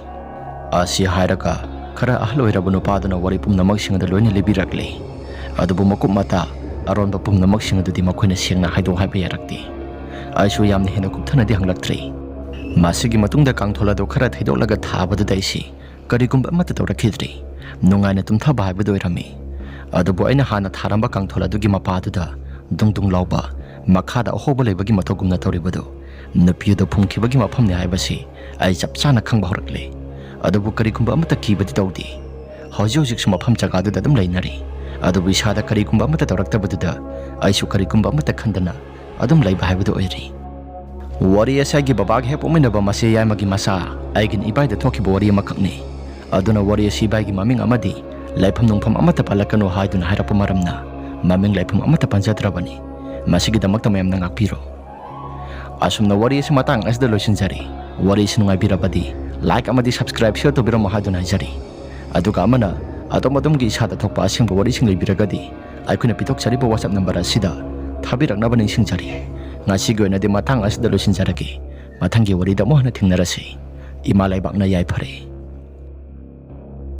ꯑꯁꯤ ꯍꯥꯏꯔꯒ ꯈꯔ ꯑꯍꯜ ꯑꯣꯏꯔꯕ ꯅꯨꯄꯥꯗꯨꯅ ꯋꯥꯔꯤ ꯄꯨꯝꯅꯃꯛꯁꯤꯡ ꯑꯗꯨ ꯂꯣꯏꯅ ꯂꯤꯕꯤꯔꯛꯂꯦ꯫ ꯑꯗꯨꯕꯨ ꯃꯀꯨꯞ ꯃꯇꯥ ꯑꯔꯣꯟꯕ ꯄꯨꯝꯅꯃꯛꯁꯤꯡ ꯑꯗꯨꯗꯤ ꯃꯈꯣꯏꯅ ꯁꯦꯡꯅ ꯍꯥꯏꯗꯣꯛ ꯍꯥꯏꯕ ꯌꯥꯔꯛꯇꯦ꯫ ꯑꯩꯁꯨ ꯌꯥꯝꯅ ꯍꯦꯟꯅ ꯀꯨꯞꯊꯅꯗꯤ ꯍꯪꯂꯛꯇ꯭ꯔꯦ꯫ ꯃꯁꯤꯒꯤ ꯃꯇꯨꯡꯗ ꯀꯥꯡꯊꯣꯜ ꯑꯗꯨ ꯈꯔ ꯊꯩꯗꯣꯛꯂꯒ ꯊꯥꯕꯗꯨꯗ ꯑꯩꯁꯤ ꯀꯔꯤꯒꯨꯝꯕ ꯑꯃꯠꯇ ꯇꯧꯔꯛꯈꯤꯗ꯭ꯔꯦ꯫ ꯅꯨꯡꯉꯥꯏꯅ ꯇꯨꯝꯊꯕ ꯍꯥꯏꯕꯗꯨ ꯑꯣꯏꯔꯝꯃꯤ꯫ ꯑꯗꯨꯕꯨ ꯑꯩꯅ ꯍꯥꯟꯅ ꯊꯥꯔꯝꯕ ꯀꯥꯡꯊꯣꯜ ꯑꯗꯨꯒꯤ ꯃꯄꯥꯗꯨꯗ ꯗꯨꯡ ꯗꯨꯡ ꯂꯥꯎꯕ, ꯃꯈꯥꯗ ꯑꯍꯣꯕ ꯂꯩꯕꯒꯤ ꯃꯊꯧꯒꯨꯝꯅ ꯇꯧꯔꯤꯕꯗꯨ ꯅꯨꯄꯤ ꯑꯗꯨ ꯐꯨꯝꯈꯤꯕꯒꯤ ꯃꯐꯝꯅꯤ ꯍꯥꯏꯕꯁꯤ ꯑꯩ ꯆꯞ ꯆꯥꯅ ꯈꯪꯕ ꯍꯧꯔꯛꯂꯦ꯫ ꯑꯗꯨꯕꯨ ꯀꯔꯤꯒꯨꯝꯕ ꯑꯃꯠꯇ ꯀꯤꯕꯗꯤ ꯇꯧꯗꯦ꯫ ꯍꯧꯖꯤꯛ ꯍꯧꯖꯤꯛꯁꯨ ꯃꯐꯝ ꯖꯒꯥꯗꯨꯗ ꯑꯗꯨꯝ ꯂꯩꯅꯔꯤ꯫ ꯑꯗꯨꯕꯨ ꯏꯁꯥꯗ ꯀꯔꯤꯒꯨꯝꯕ ꯑꯃꯠꯇ ꯇꯧꯔꯛꯇꯕꯗꯨꯗ ꯑꯩꯁꯨ ꯀꯔꯤꯒꯨꯝꯕ ꯑꯃꯠꯇ ꯈꯟꯗꯅ ꯑꯗꯨꯝ ꯂꯩꯕ ꯍꯥꯏꯕꯗꯨ ꯑꯣꯏꯔꯤ꯫ ꯋꯥꯔꯤ ꯑꯁꯤ ꯑꯩꯒꯤ ꯕꯕꯥꯒ ꯍꯦꯛ ꯄꯣꯛꯃꯤꯟꯅꯕ ꯃꯆꯦ ꯌꯥꯏꯃꯒꯤ ꯃꯆꯥ ꯑꯩꯒꯤ ꯏꯕꯥꯏꯗ ꯊꯣꯛꯈꯤꯕ ꯋꯥꯔꯤ ꯑꯃꯈꯛꯅꯤ꯫ ꯑꯗꯨꯅ ꯋꯥꯔꯤ ꯑꯁꯤ ꯏꯕꯥꯏꯒꯤ ꯃꯃꯤꯡ ꯑꯃꯗꯤ ꯂꯩꯐꯝ ꯅꯨꯡꯐꯝ ꯑꯃꯠꯇ ꯄꯜꯂꯛꯀꯅꯨ ꯍꯥꯏꯗꯨꯅ ꯍꯥꯏꯔꯛꯄ ꯃꯔꯝꯅ ꯃꯃꯤꯡ ꯂꯩꯐꯝ ꯑꯃꯠꯇ ꯄꯟꯖꯗ꯭ꯔꯕꯅꯤ꯫ ꯃꯁꯤꯒꯤꯗꯃꯛꯇ ꯃꯌꯥꯝꯅ ꯉꯥꯛꯄꯤꯔꯣ꯫ ꯑꯁꯨꯝꯅ ꯋꯥꯔꯤ ꯑꯁꯤ ꯃꯇꯥꯡ ꯑꯁꯤꯗ ꯂꯣꯏꯁꯤꯟꯖꯔꯤ꯫ ꯋꯥꯔꯤ ꯑꯁꯤ ꯅꯨꯡꯉꯥꯏꯕꯤꯔꯕꯗꯤ like ꯑꯃꯗꯤ subscribe, share ꯇꯧꯕꯤꯔꯝꯃꯣ ꯍꯥꯏꯗꯨꯅ ꯍꯥꯏꯖꯔꯤ꯫ ꯑꯗꯨꯒ ꯑꯃꯅ ꯑꯗꯣꯝ ꯑꯗꯣꯝꯒꯤ ꯏꯁꯥꯗ ꯊꯣꯛꯄ ꯑꯁꯦꯡꯕ ꯋꯥꯔꯤꯁꯤꯡ ꯂꯩꯕꯤꯔꯒꯗꯤ ꯑꯩꯈꯣꯏꯅ ꯄꯤꯊꯣꯛꯆꯔꯤꯕ WhatsApp number ꯑꯁꯤꯗ ꯊꯥꯕꯤꯔꯛꯅꯕ ꯅꯤꯡꯁꯤꯡꯖꯔꯤ꯫ ꯉꯁꯤꯒꯤ ꯑꯣꯏꯅꯗꯤ ꯃꯇꯥꯡ ꯑꯁꯤꯗ ꯂꯣꯏꯁꯤꯟꯖꯔꯒꯦ꯫ ꯃꯊꯪꯒꯤ ꯋꯥꯔꯤꯗ ꯑꯃꯨꯛ ꯍꯟꯅ ꯊꯦꯡꯅꯔꯁꯤ꯫ ꯏꯃꯥ ꯂꯩꯕꯥꯛꯅ ꯌꯥꯏꯐꯔꯦ꯫